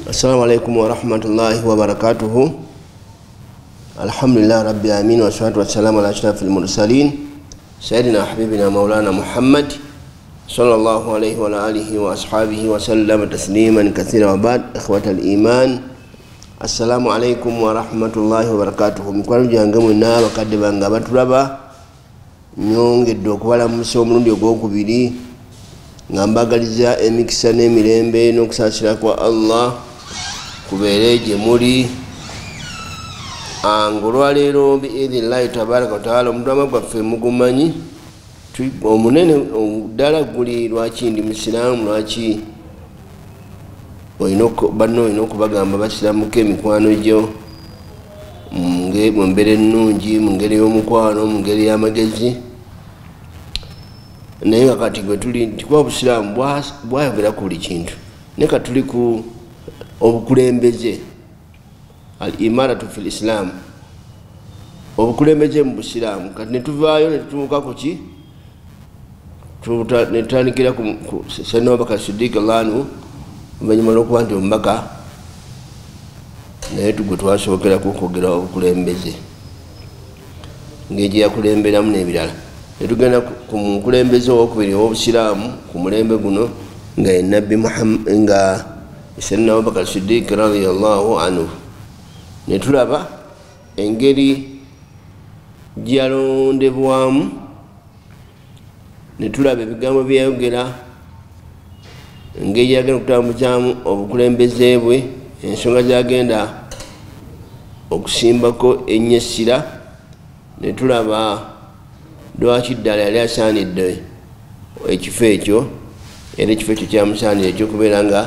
Assalamu alaikum warahmatullahi wabarakatuhu. Alhamdulillah rabbil alamin, wassalatu wassalamu ala ashrafil mursalin sayyidina habibina maulana Muhammad sallallahu alayhi wa alihi wa ashabihi wa sallama tasliman kathira wa ba'd. Ikhwatal iman, assalamu alaikum warahmatullahi wabarakatuhu. Mikwano gyange mwenna abakadde bange abatulaba, nyongedde okubalamusa omulundi ogwokubiri nga mbagaliza emikisa n'emirembe n'okusaasira kwa Allah kubeere gye muli. Ng'olwaleero biidhinillahi tabaraka wataala, omutwama gwaffe mugumanyi omunene ddala guli lwaki ndi musiraamu, lwaki banno olina okubagamba basiraamuko emikwano gyo mu mbeera ennungi, mu ngeri y'omukwano, mu ngeri y'amagezi. Naye nga kati gwe tuli nti kuba obusiraamu bwayogera ku buli kintu, naye kati tuli ku obukulembeze, al imaratu fil islam, obukulembeze mu busiraamu. Kati ne tuvaayo ne tutuuka ku ki, ne tutandikira ku Sayyidina Abubakar Siddiq radhiyallahu anhu, oluvannyuma lw'okuba nti omubaka naye gwe twasookerako okwogera obukulembeze ngeri gye yakulemberamu n'ebirala. Ne tugenda ku mukulembeze owokubiri ow'obusiraamu ku mulembe guno nga ye Nabbi Muhammad, nga Sayyidina Abubakar Siddiq radhiyallahu anhu. Ne tulaba engeri gy'alondebwamu, ne tulaba ebigambo bye yayogera, engeri gy'agenda okutambuzaamu obukulembeze bwe, ensonga gy'agenda okusimbako ennyo essira. Ne tulaba lwaki ddala yali asaanidde ekifo ekyo, era ekifo ekyo kyamusaanira ekyokubeera nga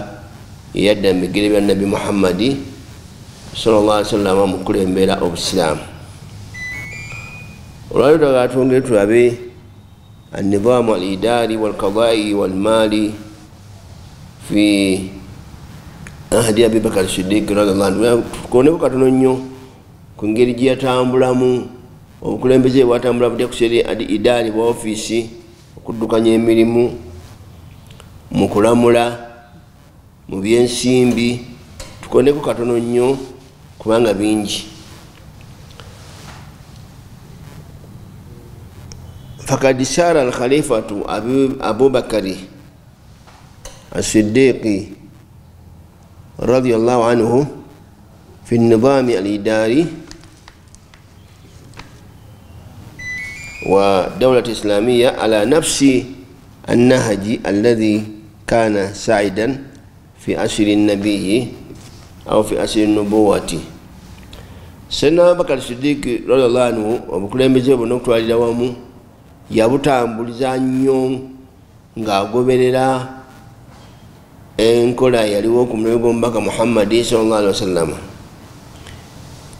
yeyadda mu bigere bya Nabbi Muhammadi sallallahu alaihi wasallam mu kukulembera obusiraamu. Olwaleero twagala twongere tulabe an-nidhamu al-idari wal-qadai wal-mali fi ahdi Abi Bakr Siddiq radhiyallahu anhu. Tukoneko katono nnyo ku ngeri gye yatambulamu obukulembeze bwatambula butya ku seri idaali bwa ofiisi, okuddukanya emirimu, mu kulamula, mu byensimbi. Tukoneko katono nnyo kubanga bingi. Fakad sara al-khalifatu Abubakari as-Siddiqi radhiyallahu anhu fi an-nidhami al-idari wa dawlati islamiyya ala nafsi an-nahji alladhi kana sa'idan fi asri an-nabiyyi au fi asri an-nubuwati. Sayyidina Abubakar Siddiq radhiyallahu anhu obukulembeze buno okutwalira wamu yabutambuliza nnyo ng'agoberera enkola yaliwo ku mulembe gw'omubaka Muhammadi sallallahu alaihi wasallam.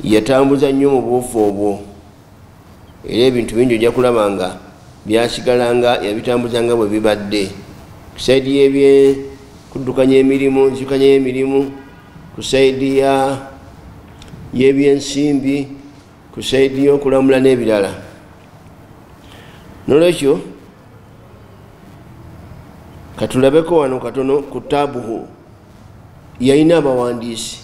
Yatambuza nnyo mu buufu obwo, era ebintu bingi ojja kulaba nga byasigalanga yabitambuzanga bwe bibadde. Ku sayidi y'ebyekuddukanya emirimu, nzikanya y'emirimu, ku sayidi y'ebyensimbi, ku sayidi y'okulamula n'ebirala. Nolwekyo katulabeko wano katono ku taabuhu. Yalina abawandiisi,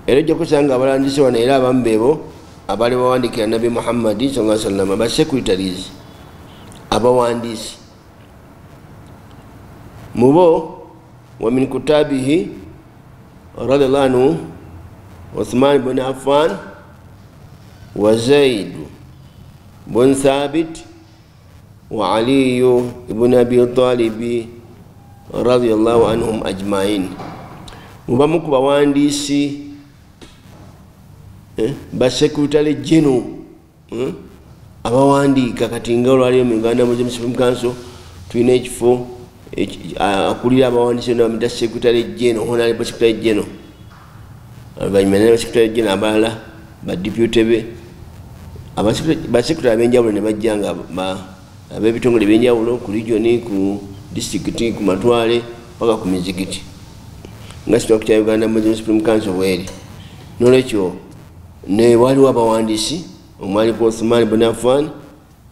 era ojja kusanga abawandiisi wano era abamu beebo abaali bawandiikira Nabbi Muhammadi sallallahu alaihi wasallam, ba secretaries, abawandiisi. Mubo wa min kutabihi radhiyallahu anhu Uthman bin Affan wa Zaid bin Thabit wa Ali ibn Abi Talib radhiyallahu anhum ajma'in. Mubamu ku bawandiisi ba secretary general abawandiika. Kati nga olwaleero mu Uganda Muslim Supreme Council tulina ekifo akulira abawandiisi bamuyita secretary general, honorable secretary general. Oluvannyuma ne secretary general abalala ba deputy be, ba secretary ab'enjawulo ne bajja nga ab'ebitongole ebyenjawulo ku region, ku district, ku matwale paka ku mizikiti, nga structure ya Uganda Muslim Supreme Council bweri. Nolwekyo ne waliwo abawandiisi omwali ku Uthman bin Affan,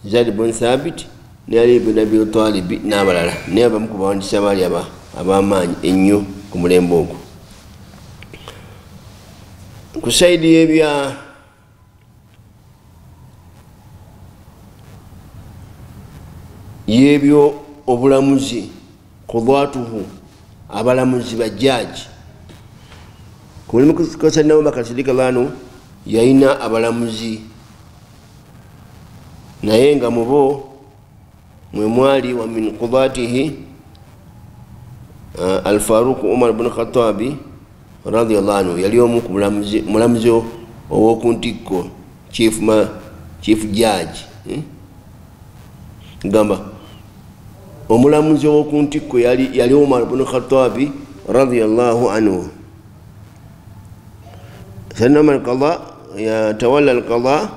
Zaid bin Thabit ne Ali ibn Abi Talib n'abalala, naye abamu ku bawandiisi abaali ab'amaanyi ennyo. ku mulembe ogwo. Ku sayidi y'ebya y'ebyo obulamuzi, qudatuhu, abalamuzi bajjaji, ku mulembe kwa Sayyidina Abubakar Siddiq radhiyallahu anhu yalina abalamuzi, naye nga mubo mwe mwali wa min qudatihi Al-Faruq Umar ibn Khattabi radhiyallahu anhu, yali omu ku mulamuzi ow'oku ntikko, chief judge. Gamba omulamuzi ow'oku ntikko yali Umar ibn Khattabi radhiyallahu anhu. Sayyidina Umar qada yatawalla al-qada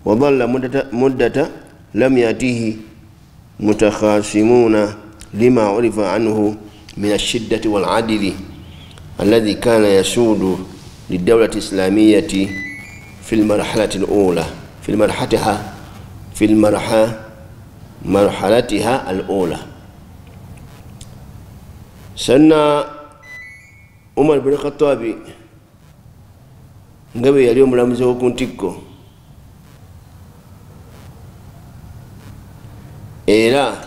wa dhalla muddata lam yatihi mutakhasimuna lima urifa anhu min ash-shiddati wal-adli alladhi kana yasudu lid-dawlati al-islamiyyati fi al-marhalati al-ula fi marhalatiha al-ula. Sayyidina Umar ibn Khattabi nga bwe yali omulamuzi ow'oku ntikko, era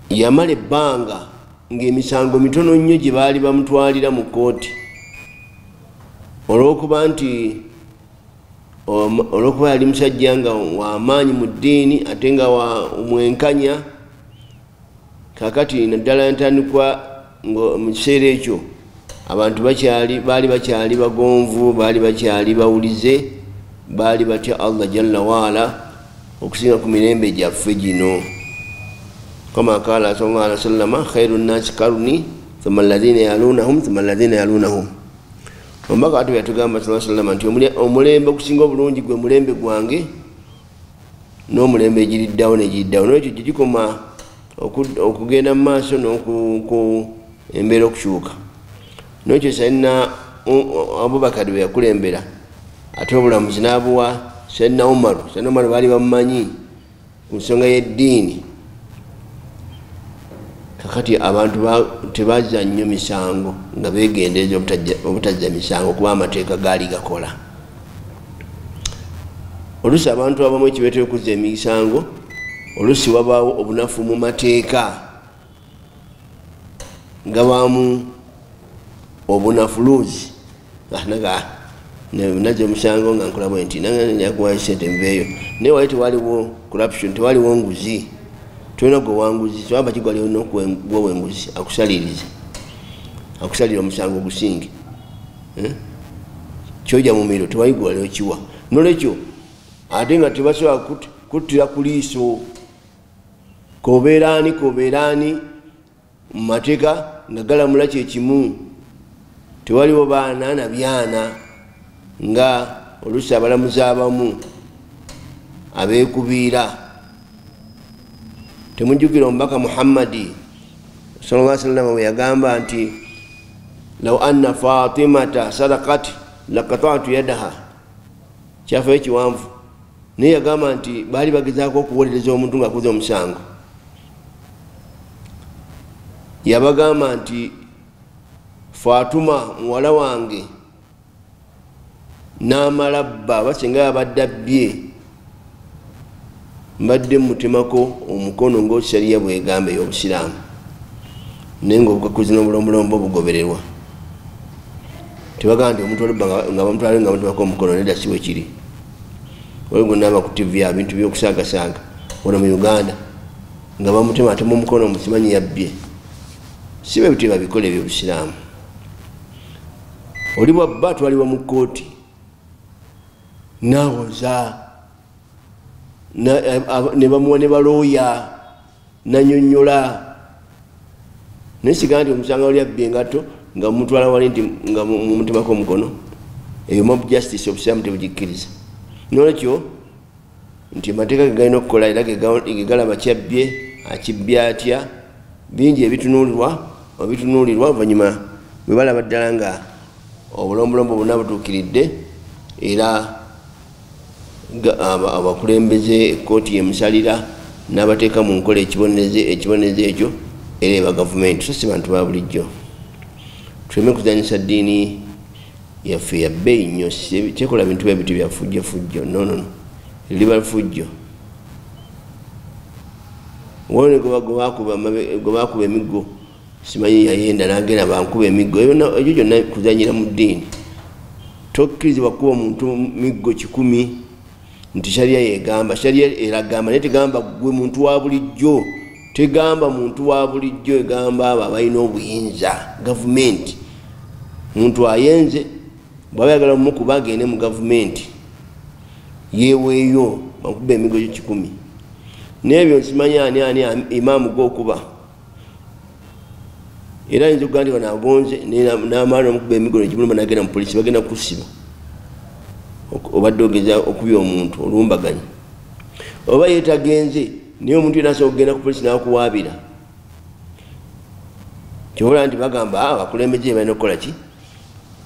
yamala ebbanga ng'emisango mitono nnyo gye baali bamutwalira mu kkooti, olw'okuba nti olw'okuba yali musajja nga w'amaanyi mu ddiini ate nga mwenkanya. Kaakati naddala ntandikwa mu kiseera ekyo abantu baali bakyali bagonvu, baali bakyali bawulize, baali batya Allah jalla waala okusinga ku mirembe gyaffe gino. Kama qala sallallahu alaihi wasallam, khairu nnasi karni thumma alladhina yalunahum thumma alladhina yalunahum. Omubaka ate yatugamba sallallahu alaihi wasallam nti omulembe okusinga obulungi gwe mulembe gwange n'omulembe egiriddawo negiriddawo. N'ekyo gye gikoma okugenda mu maaso embeera okukyuka. N'ekyo Sayyidina Abubakar bwe yakulembera, ate obulamuzi n'abuwa Sayyidina Umar. Sayyidina Umar baali bamumanyi ku nsonga y'eddiini. Kakati abantu tebazza nnyo misango nga beegendereza obutazza misango kuba amateeka gaali gakola. Oluusi abantu abamu ekibeetera okuzza emisango, oluusi wabaawo obunafu mu mateeka, nga baamu obunafu luuzi. Nazza omusango nga nkola bwe nti nakuwa ssente nveeyo, naye wali tewaliwo corruption, tewaliwo nguzi, tolina gwe wanguzi, tewaba kigwaliwo n'ogwowa enguzi akusaliriza, akusalira omusango ogusinge kyojja mu miro tewali gwe wali okiwa. Nolwekyo ate nga tebasobola kuttira ku liiso, kobeera ani mu mateeka nga galamula kye kimu, tewaliwo baana na byana nga oluusi abalamuzi abamu abeekubiira. Temujjukira omubaka Muhammadi sallallahu alaihi wasallam bwe yagamba nti law anna Fatimata sadaqat laqata'tu yadaha, kyafayo ekiwanvu. Naye yagamba nti baali bagezaako okuwolereza omuntu ng'akoze omusango. Yabagamba nti Fatuma muwala wange n'amala bba basinga yabadde abbye, mbadde mmutemako omukono ng'osariya bw'egamba ey'obusiraamu, naye ng'obukakuzi n'obulombolombo bugobererwa. Tebagamba nti omuntu olubba nga bamutwale nga bamutemako omukono, nedda si bwe kiri. Waliwo n'aba ku TV ebintu by'okusaagasaaga wano mu Uganda nga bamutema atema omukono mukimanyi yabbye. Si bwe bityo babikola ebyobusiraamu. Oli bw'abba atwalibwa mu kkooti n'awoza, ne bamuwa ne balooya, n'annyonnyola. Naye sigaa nti omusango oli abbye engatto nga mumutwala wali nti nga mumutemako omukono, eyo mob justice obusiraamu tebugikkiriza. Nolwekyo nti amateeka ge galina okukola era ge galaba kyabbye, akibbye atya, bingi ebitunuulirwa oluvannyuma bwe balaba ddala nga obulombolombo bwonna butuukiridde, era abakulembeze ekkooti emusalira n'abateeka mu nkola ekibonerezo ekyo Era eba gavumenti, so si bantu ba bulijjo. Tuleme kuzanyisa ddiini yaffe ya bbeeyi nnyo, kyekola bintu bya bitu bya fujjo fujjo. No, no, no, liba fujjo. Wone gwe bakuba emiggo, simanyi yayenda nagenda bankuba emiggo, ebyo gyonna kuzanyira mu ddiini. Tokkirizibwa kuba omuntu miggo 100 nti sharia yegamba. Sharia eragamba, naye tegamba gwe muntu wa bulijjo, tegamba muntu wa bulijjo, egamba abo abalina obuyinza, gavumenti. Muntu ayenze bw'aba ayagala mumukuba agende mu gavumenti yeweeyo bamukuba emiggo 100. N'ebyo nsimanyi ani ani imaamu gw'okuba, era ayinza okugaa nti bano agonze n'amaani omukuba emiggo negimuluma n'agenda mu poliisi, bagenda kusiba. Obadde ogeza okubya omuntu olumbaganya, oba yeetagenze naye omuntu yena asobola okugenda ku poliisi n'akuwaabira. Kyobola nti bagamba abakulembeze balina okukola ki,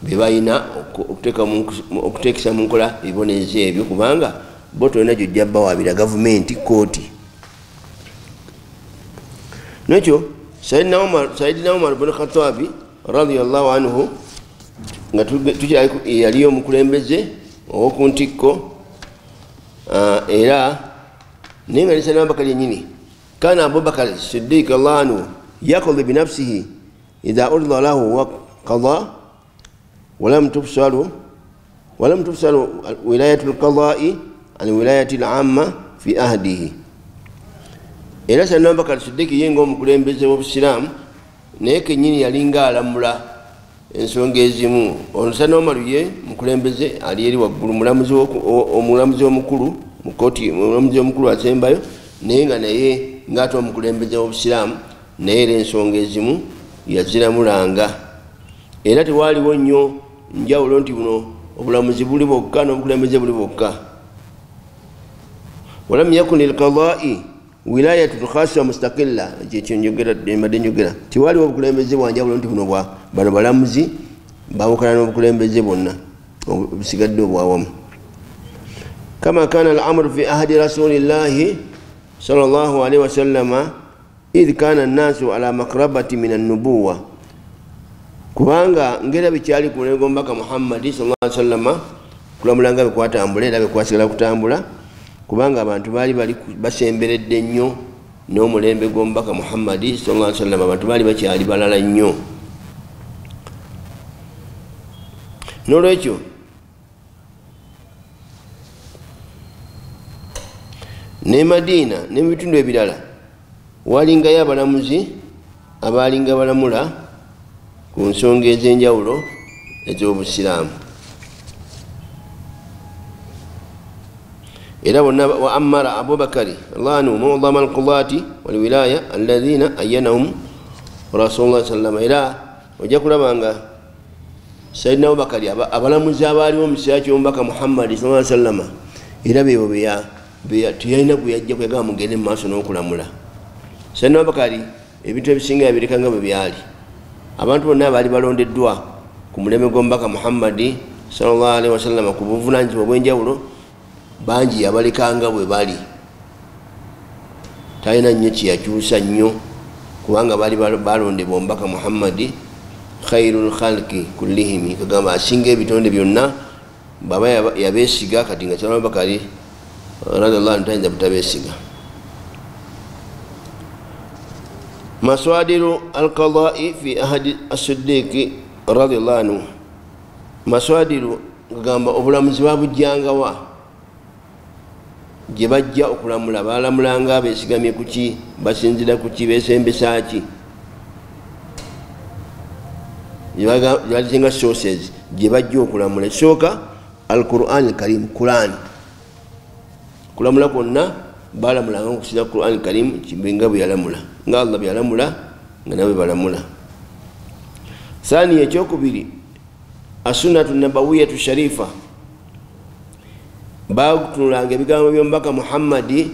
be balina okuteekesa mu nkola ebibonerezo ebyo, kubanga bo tolina gy'ojja bawaabira gavumenti, kooti. Nekyo Sayidina Umar bin Khattabi radiyallahu anhu nga tukyali yaliyo omukulembeze ow'oku ntikko, era naye nga ne Sayidina Abubakar yennyini, kana Abubakar Siddiq radiyallahu anhu yaqdi binafsihi idha urida lahu wa qada walam tufsalu wilayatu lqadai an wilayati lamma fi ahdihi. Era Sayidina Abubakar Siddiq ye ng'omukulembeze w'obusiraamu naye kennyini yalinga alamula ensonga ezimu. Ono Sayidina Umar ye mukulembeze ali eri waggulu, omulamuzi omukulu mu kkooti, omulamuzi omukulu asembayo, naye nga naye ng'ate omukulembeze w'obusiraamu naye era ensonga ezimu yaziramulanga. Era tewaaliwo nnyo njawulo nti buno obulamuzi buli bwokka n'obukulembeze buli bwokka. Walam yakun lilqadai wilayatun khassa mustaqilla, kyekyo mbadde njogera. Tewaaliwo obukulembeze bwa njawulo nti buno bano balamuzi bawukana n'obukulembeze bwonna obusigadde obwawamu. Kama kana al-amru fi ahdi rasulillahi sallallahu alaihi wasallama idh kana an-nasu ala maqrabati min an-nubuwa, kubanga ngera bikyali ku mulembe gw'omubaka Muhammadi sallallahu alaihi wasallama kulamula nga bekwatambula era bekwasigala kutambula, kubanga abantu baali bali basemberedde nnyo n'omulembe gw'omubaka Muhammadi sallallahu alaihi wasallam, abantu baali bakyali balala nnyo. N'olwekyo ne Madiina ne mu bitundu ebirala walingayo abalamuzi abaalinga balamula ku nsonga ez'enjawulo ez'obusiraamu. Era bonna wa amara Abubakari radiyallahu anhu mu'dhama al-qudati wal wilaya alladhina ayyanahum Rasulullah sallallahu alaihi wasallam. Era ojja kulaba nga Sayyidina Abubakari abalamuzi abaaliwo mu kiseera ky'omubaka Muhammadi sallallahu alaihi wasallam era beebo teyalina gwe yajja kuyagamba mugende mu maaso n'okulamula. Sayyidina Abubakari ebintu ebisinga yabireka nga bwe byali. Abantu bonna abaali balondeddwa ku mulembe gw'omubaka Muhammadi sallallahu alaihi wasallam ku buvunaanyizibwa obw'enjawulo bangi yabalekanga bwe bali, talina nnyo kyeyakyusa nnyo, kubanga baali balondebwa omubaka Muhammadi khairul khalqi kullihim, kagamba asinga ebitonde byonna, baba yabeesiga. Kati nga Sayyidina Abubakari radiyallahu anhu tayinza butabeesiga. Maswadiru alqadai fi ahadi as-Siddiqi radiyallahu anhu, maswadiru kagamba obulamuzi babujjangawa gye bajja okulamula, balamulanga beesigamye ku ki, basinzira ku ki, beesembesa ki, gyebazinga sources gye bajja okulamula. Ekisooka Al-Quran al-Karim, Quran. Kulamula kwonna balamulanga okusinza Quran al-Karim nga bwe yalamula, nga Allah bwe yalamula nga nabo balamula. Thani, ekyokubiri as-sunnatu nabawiyatu sharifa, batunulanga ebigambo by'omubaka Muhammadi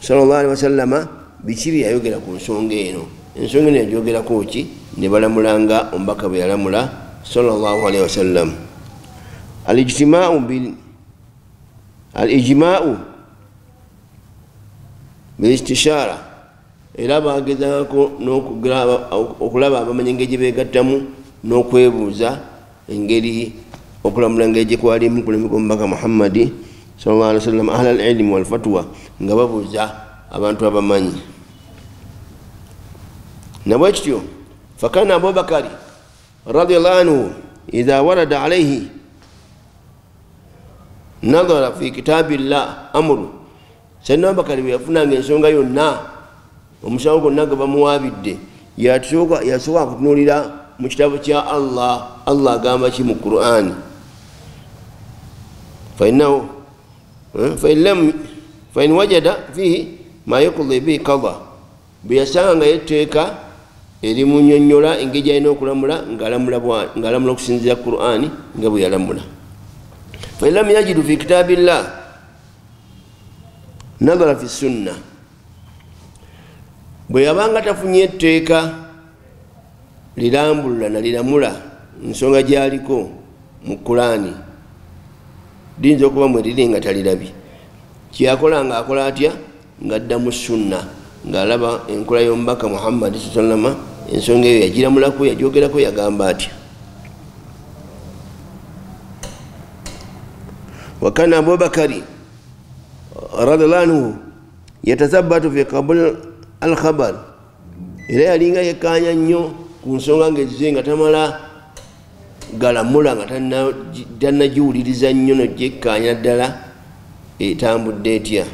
sallallahu alaihi wasallama biki bye yayogera ku nsonga eno, ensonga eno yagyogerako ki, ne balamulanga omubaka bwe yalamula sallallahu alaihi wasallam. Al-ijma'u bil-istishara, Era bagezaako okulaba abamanyi engeri gye beegattamu n'okwebuuza engeri okulamula engeri gye kwalimu kulemeka omubaka Muhammadi sallallahu alaihi wasallam, ahlal ilmi wal fatwa, nga babuuza abantu abamanyi. Nabwe kityo fakana Abubakari radiyallahu anhu idha warada alayhi nadhara fi kitabillah amru. Sayyidina Abubakari bwe yafunanga ensonga yonna, omusango gwonna gwe bamuwaabidde, yasooka kutunuulira mu kitabo kya Allah. Allah agamba ki mu Qur'ani? Fainnahu fain wajada fihi ma yuqdi bihi qada, bwe yasanga nga etteeka erimunyonnyola engeri gy'alina okulamula, ng'alamula okusinziira Qur'ani nga bwe yalamula. Fain lam yajidu fi kitabillah nadhara fi sunna, bwe yabanga tafunye etteeka lirambulula naliramula nsonga gy'aliko mu Qur'ani, liyinza okuba mwe liri nga talirabye, kyeyakola nga akola atya? Ng'adda mu sunna, ng'alaba enkola y'omubaka Muhammadi sallallahu alaihi wasallam, ensonga eyo yagiramulako, yagyogerako, yagamba atya. Wa kana Abubakari radiyallahu anhu yatathabbatu fi qabul al-khabar, era yalinga yekkaanya nnyo ku nsonga ng'ezze nga tamala galamula nga tannagiwuliriza nnyo nojjekkaanya ddala etambudde etya.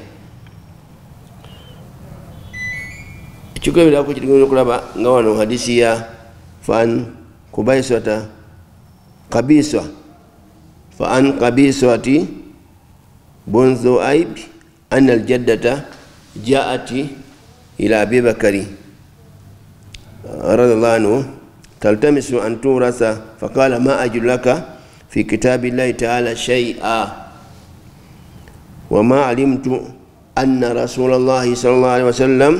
Ekyokulabirako kitugenda okulaba nga wano hadisi ya fan kubaiswata kabiswa fa an kabiswati bun Dhuaib anna aljaddata jaati ila Abi Bakari radiyallahu anhu taltamisu an turasa faqala ma ajidu laka fi kitabillahi ta'ala shay'a wa ma alimtu anna rasulallahi sallallahu alaihi wasallam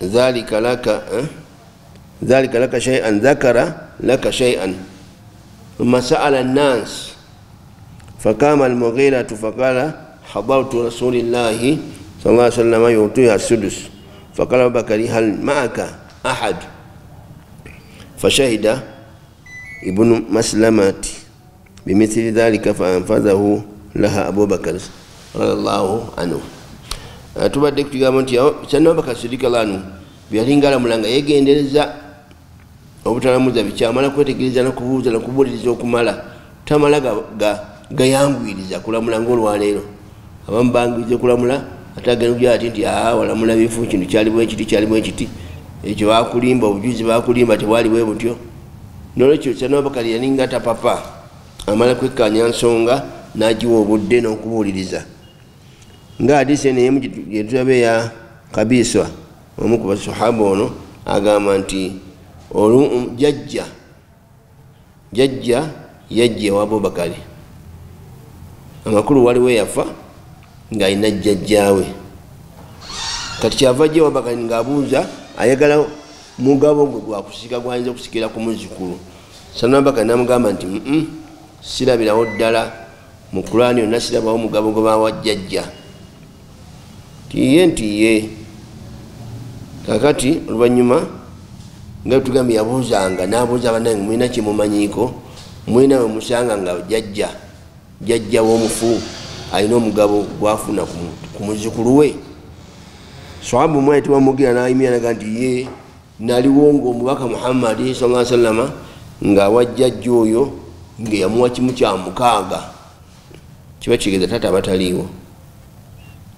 dhalika laka shay'an dhakara laka shay'an thumma sa'ala an-nas faqama al-Mughira faqala hadartu rasulillahi sallallahu alaihi wasallam yu'tiha as-sudus faqala Abu Bakari hal ma'aka ahad fashahida ibnu Maslamati bimithli dhalika fa anfadhahu laha Abu Bakar radiyallahu anhu. Tubadde kutugamba nti Sayyidina Abubakar Siddiq anhu byalinga alamula nga yegendereza obutalamuza bikyamala kwetegereza n'okubuuza n'okubuuliriza okumala, tamala gayanguyiriza kulamula ng'olwaleero abamu banguyiriza okulamula ate agenda okugira ati nti walamula bifu, kino kyali bwe kiti, kyali bwe kiti, ekyo baakulimba, obujuzi baakulimba, tebwali bwe butyo. Nolwekyo Sayyidina Abubakar yalinga tapapa, amala kwekkaanya nsonga n'agiwa obudde n'okubuuliriza. Nga hadisi eno emu gye tulaba eya Kabiswa, omu ku basahaba ono agamba nti jjajja yajja ewa Abubakari, amakulu waliwo eyafa ng'alina jjajjaawe. Kati kyava ajja ewa Abubakari ng'abuuza ayagala mugabo gwe gwakusika gwayinza okusikira ku muzzukulu. Sayyidina Abubakari n'amugamba nti sirabirawo ddala mu Qur'ani yonna, sirabawo mugabo gwe bawa jjajja. Tiye nti ye. Kakati oluvannyuma nga tugambye yabuuzanga n'abuuza bannange, mulina kye mumanyiiko? Mulina we musanga nga jjajja w'omufu alina omugabo gwafuna ku muzzukulu we? Swahabu mwe tewamugera n'ayimira naga nti ye naliwo ng'omubaka Muhammadi sallallahu alaihi wasallam ng'awa jjajja oyo nga yamuwa 1/6. Kiba kitegeeza taata abataliiwo,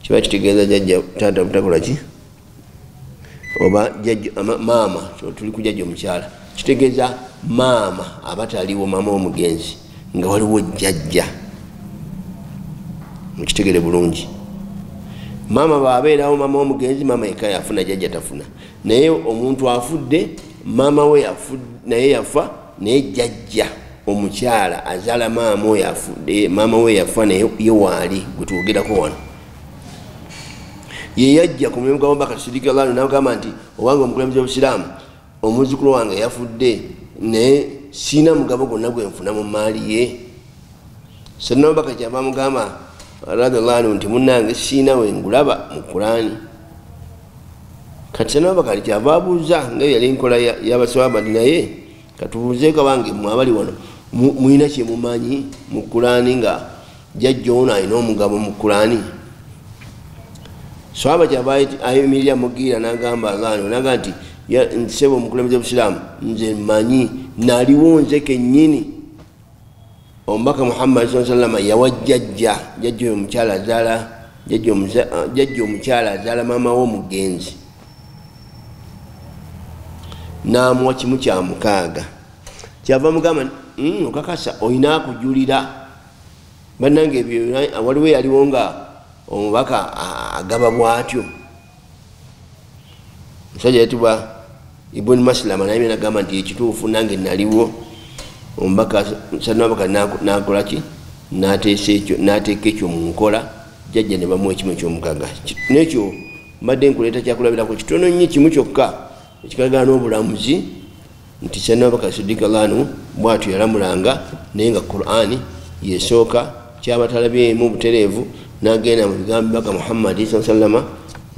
kiba kitegeeza jjajja taata butakola ki oba jjajja maama, tuli ku jjajja omukyala, kitegeeza maama abataliiwo, maama omugenzi nga waliwo jjajja. Mukitegere bulungi, maama bw'abeerawo, maama omugenzi, maama yekka yafuna, jjajja tafuna. Naye omuntu afudde, maama we naye yafa, naye jjajja omukyala azaala maama oyo afudde, maama we yafa naye ye waali gwe twogerako wano. Ye yajja ku mulimu gwa Abubakar Siddiq radiyallahu anhu n'agamba nti owange omukulembeze w'obusiraamu, omuzzukulu wange yafudde naye siina mugabo gwonna gwe nfuna mu maali ye. Sayyidina Abubakar kyava amugamba radiyallahu anhu nti munnange siina we ngulaba mu Qur'ani. Kati Sayyidina Abubakar kyava abuuza nga yali enkola y'abaswahaba nti naye katubuuzeeko abange mmwe abali wano mulina kye mumanyi mu Kulaani nga jjajja ono alina omugabo mu Kulaani. Swahaba kyava ayimirira Mugiira n'agamba Allah n'agamba nti ssebo omukulembeze w'Obusiraamu, nze mmanyi naliwo nze kennyini omubaka Muhammad sallallahu alaihi wasallam yawa jjajja, jjajja oyo omukyala azaala, jjajja omukyala azaala maama w'omugenzi, n'amuwa 1/6. Kyava mugamba okakasa olina akujulira. Bannange ebyo waliwo eyaliwo nga omubaka agaba bw'atyo. Omusajja yayitibwa Ibn Maslama naye n'agamba nti ekituufu nange naliwo omubaka Sayyidina Abubakar n'akola ki? N'ateesa ekyo, n'ateeka ekyo mu nkola, jjajja ne bamuwa 1/6. N'ekyo mbadde nkuleeta kyakulabirako kitono nnyo kimu kyokka ekikalagana n'obulamuzi nti Sayyidina Abubakar Siddiq radhiyallahu anhu bw'atyo yalamulanga, naye nga Qur'ani yesooka kyabatalabyemu butereevu n'agenda mu bigambo by'Omubaka Muhammad sallallahu alaihi wasallam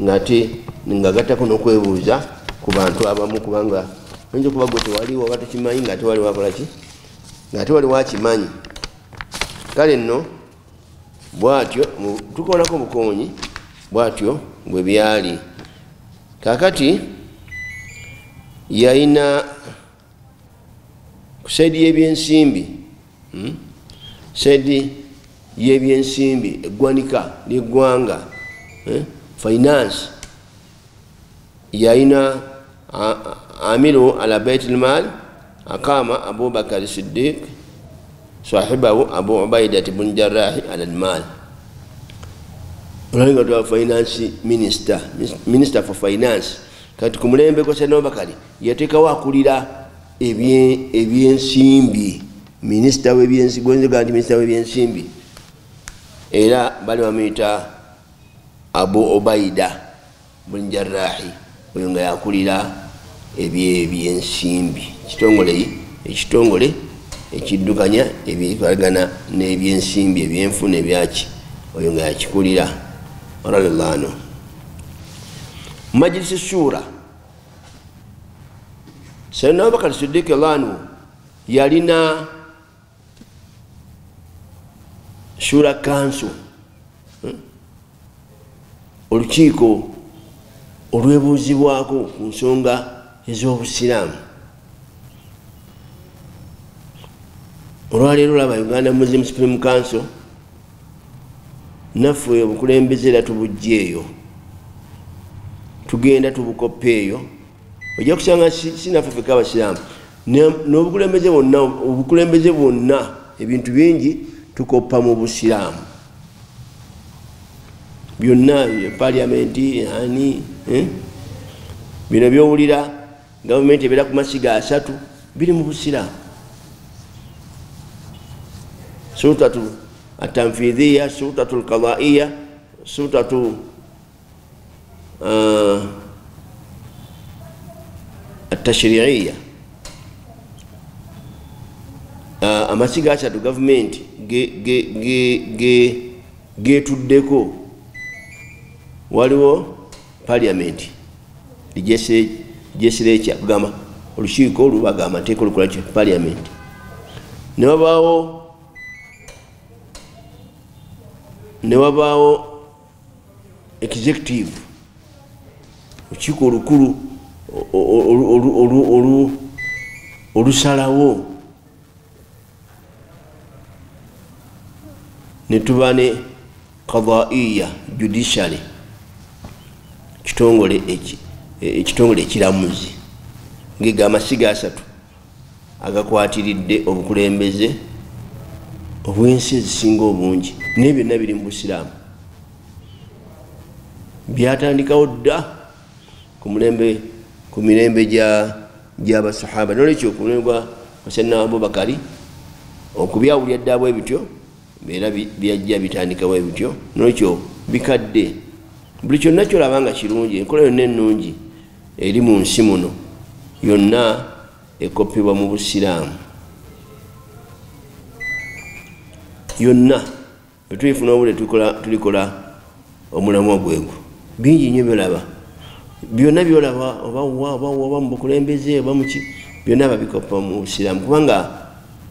ng'ate ng'agattako n'okwebuuza ku bantu abamu, kubanga oyinza okuba gwe tewaliwo oba tokimanyi ng'ate waliwo akola ki? Ng'ate waliwo akimanyi. Kale nno bw'atyo tukoonako bukoonyi bw'atyo bwe byali. Kaakati yalina ku saidi y'ebyensimbi, saidi y'ebyensimbi eggwanika ly'eggwanga, finance, yalina amiru ala baitul mal akama Abubakar Siddiq sahibahu Abu Ubaidah ibn Jarrah ala al-mal. Olwo nga twa finance minister, minister for finance. Kati ku mulembe gwa Sayyidina Abubakar yateekawo akulira ebyensimbi, minisita w'ebyensimbi, gwenziga nti minisita w'ebyensimbi, era bali bamuyita Abu Ubaida ibn Jarrah, oyo nga yakulira ebyensimbi, ekitongole ekiddukanya ebikolagana n'ebyensimbi, ebyenfuna, ebyaki, oyo nga yakikulira radhiyallahu anhu. Majlisi Shura, Sayyidina Abubakar Siddiq radhiyallahu anhu yalina Shura Council, olukiiko olwebuuzibwako ku nsonga ez'Obusiraamu. Olwaleero olaba Uganda Muslim Supreme Council naffe obukulembeze era tubujja eyo, tugenda tubukoppa eyo. Ojja kusanga si naffe ffekka Abasiraamu, n'obukulembeze bwonna, obukulembeze bwonna ebintu bingi tukoppa mu Busiraamu byonna, parliamenti ani, bino by'owulira gavumenti ebeera ku masiga 3 biri mu Busiraamu. Sultatu atanfidhiya, sultatu alqadaiya, sultatu atashriiya. Amasiga 3 gavumenti getuddeko. Waliwo parliament legislature, kugamba olukiiko olubaga amateeka olukola ki? Parliament. Ne wabaawo executive, olukiiko olukulu olusalawo, ne tuba ne qadaiya, judiciary, ekitongole ekiramuzi. Ngega amasiga 3 agakwatiridde obukulembeze obw'ensi ezisinga obungi, naye byonna biri mu Busiraamu. Byatandikawo dda ku mirembe gy'abasahaba. Nolwekyo ku mulembe gwa Sayyidina Abubakari okubyawulira dda bwe bityo era byajja bitandikawo ebityo. Nolwekyo bikadde, buli kyonna kyolaba nga kirungi, enkola yonna ennungi eri mu nsi muno yonna ekopebwa mu Busiraamu yonna. Bwe tulifuna obudde tulikola omulamwa gwegwo. Bingi nnyo byolaba. Byonna byolaba oba wa oba wa oba mu bukulembeze oba muki, byonna babikopa mu Busiraamu, kubanga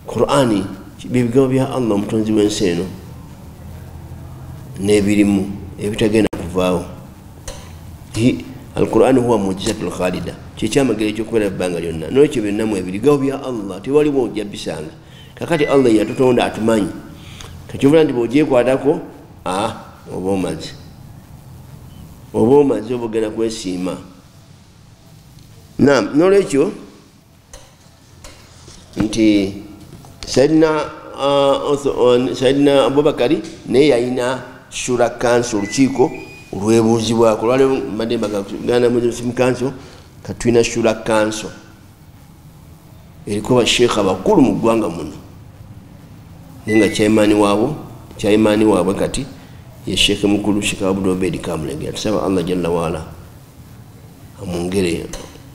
Qur'ani bye bigambo bya Allah omutonzi w'ensi eno n'ebirimu ebitagenda kuvaawo. Al-Qur'an huwa mujizatul khalida, kyekyamagero ekyokubeera ebbanga lyonna. Nolwekyo byonna mu ebirigawo bya Allah tewaliwo ojja bisanga. Kakati Allah yatutonda atumanyi, kakyovula nti bw'ogyekwatako oba omaze, oba omaze, oba ogenda kwesiima. Nam, nolwekyo nti Sayidina Abubakari naye yalina Shura Council, olukiiko olwebuuzibwako. Olwaleero mbadde mbaganda Muslim Council, katulina Shura Council eriko basheekha abakulu mu ggwanga muno, naye nga chairman waabwe kati ye Sheekhe mukulu Sheekh Abdul Obedi Kamulegera. Tusaba Allah jalla waala amwongere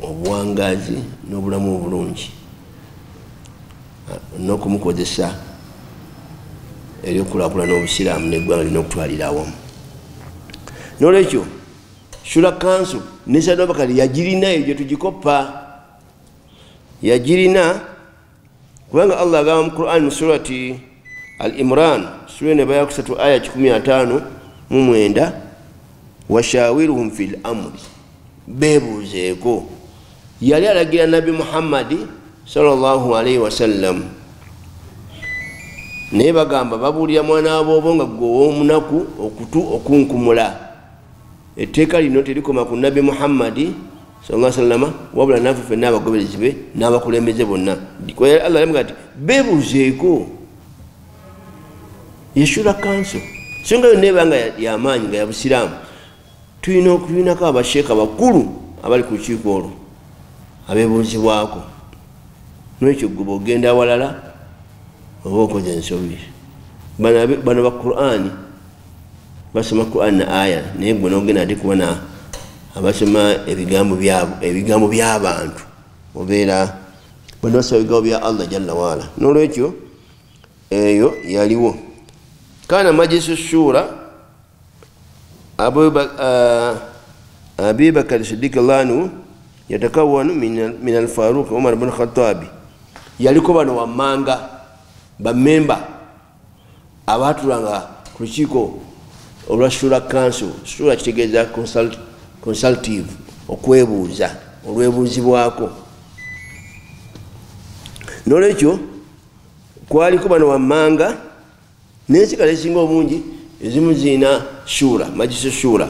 obuwangaazi n'obulamu obulungi n'okumukozesa eri okukulaakulana Obusiraamu n'eggwanga lina okutwalira awamu. Nolwekyo Shura Council ne Sayyidina Abubakari yagirina, eyo gye tugikopa yagirina, kubanga Allah agamba mu Quran mu surati Al Imran, sura eno eba yakusatu aya 159, washawiruhum fi l amri, beebuuzeeko. Yali alagira Nabbi Muhammadi sallallahu alaihi wasallam, naye bagamba babuulira mwana waboobo nga gwe ow'omunaku okutu okunkumula. Etteeka lino terikoma ku Nabbi Muhammadi sallallahu sallama, wabula naffe ffenna abagoberezi be n'abakulembeze bonna. Allah yamuga nti beebuuzeeko. Ye Shura Council so nga yonna ebanga yamaanyi nga yabusiraamu, tulina okulinako abasheeka bakulu abali ku lukiiko olwo abeebuuzibwako. Nolwekyo gwe bwogenda awalala oba okoze ensobi. Bano ba Qur'ani basoma Qur'ani na aya, naye gwe nogenda ate kubona abasoma ebigambo by'abantu, obeera bano basoma ebigambo bya Allah jalla waala. Nolwekyo eyo yaliwo. Kana majlisu shura Abibakari Sidiq lanu yatakawanu min Alfaruq Umar bin Khatabi. Yaliko bano wammanga bamemba abatulanga ku lukiiko olwa Shura Council. Shura kitegeeza consultative, okwebuuza, olwebuuzibwako. Nolwekyo kwaliko bano wammanga n'ensi kale esinga obungi ezimu zirina shura, majlisi shura.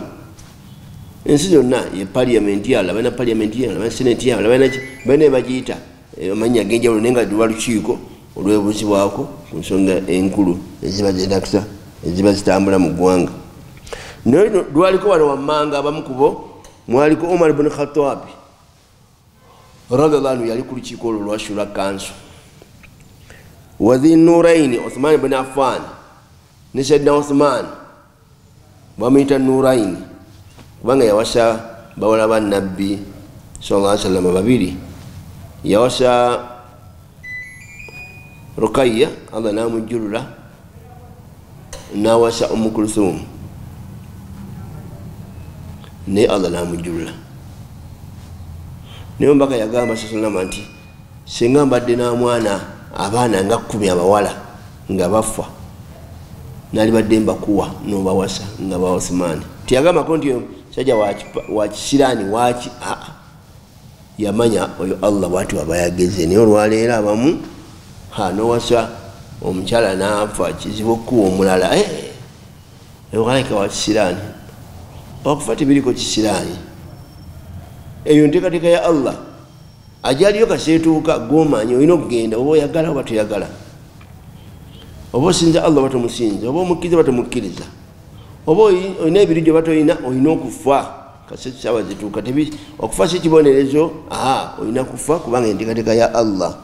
Ensi zonna ye parliament yala, balina parliament yala, balina senate yala, balina ebagiyita amannya ag'enjawulo, naye nga luba lukiiko olwebuuzibwako ku nsonga enkulu eziba zetakisa eziba zitambula mu ggwanga. Naye lwaliko bano wammanga abamu kubo mwaliko Umar bun Khatabi radiallahu anhu, yali ku lukiiko olwo lwa Shura Council, wa Dhinuraini Uthman bin Affan ne Sayyidina Uthman, bamuyita Nuraini kubanga yawasa bawala ba Nabbi sallallahu alaihi wasallam babiri. Yawasa Rukaya, Allah namujjulula, nawasa Umu Kulthum naye Allah namujjulula. Naye omubaka yagamba sallama nti singa mbadde n'amwana abaana nga 10 abawala nga bafa, nalibadde mbakuwa nobawasa nga ba Uthman. Tiyagambako nti sajja wa kisiraani waki, aa, yamanya oyo Allah bwati waba yageze. Naye olwaleero abamu nowasa omukyala n'afa, kizibu okuwa omulala, okalabika wa kisiraani. Okufa tebiriko kisiraani, eyo nteekateeka ya Allah. Ajaliyo kaseetuuka gwomanyi olina okugenda, oba oyagala oba toyagala, oba osinza Allah oba tomusinza, oba omukkiriza oba tomukkiriza, oba olina ebirujjo oba toyina, olina okufa kasesawa zituuka. Okufa si kibonerezo, aa, olina kufa kubanga enteekateeka ya Allah.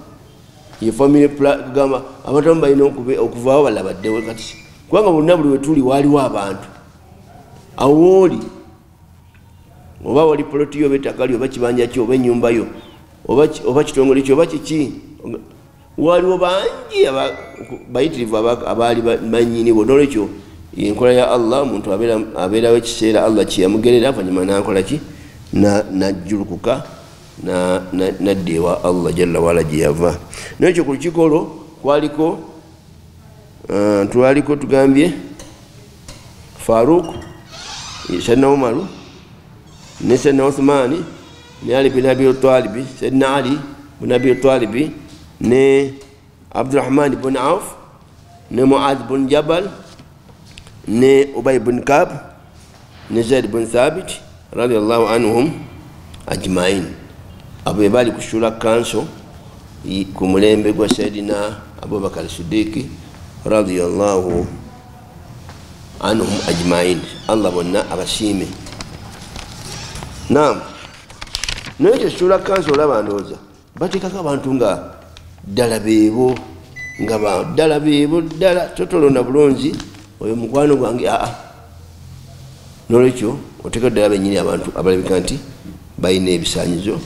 Ye family kugamba abantu abamu balina okuvaawo balala baddewo. Kati kubanga bonna buli wetuli waaliwo abantu, awo wooli oba wali poloti yo oba ettaka lyo oba kibanja kyo oba ennyumba yo oba kitongole kyo oba kiki, waliwo bangi bayitirivu abaali banyinibo. Nolwekyo enkola ya Allah, omuntu abeerawo ekiseera Allah kyeyamugerera, avanyuma nakola ki? Najjulukuka nadda ewa Allah jalla waala gye yava. Nekyo ku lukiiko olwo kwaliko twaliko tugambye Faruk, Sayyidina Umaru ne Sayyidina Uthmani ne Ali bin Abi Talib, Sayyidina Ali bin Abi Talib ne Abdurrahman bin Auf ne Muad bin Jabal ne Ubay bin Kab ne Zaid bin Thabit radiyallahu anhum ajmain. Abo bali ku Shura Council ku mulembe gwa Sayyidina Abubakar Siddiq radiyallahu anhum ajmain, Allah bonna abasiime. Naam, naye Shura Council olaba ndowooza bateekako abantu nga ddala beebo, nga ddala beebo ddala, totolonda bulungi oyo mukwano gwange aa. Nolwekyo oteeka ddala bennyini abantu abalabika nti balina ebisaanyizo,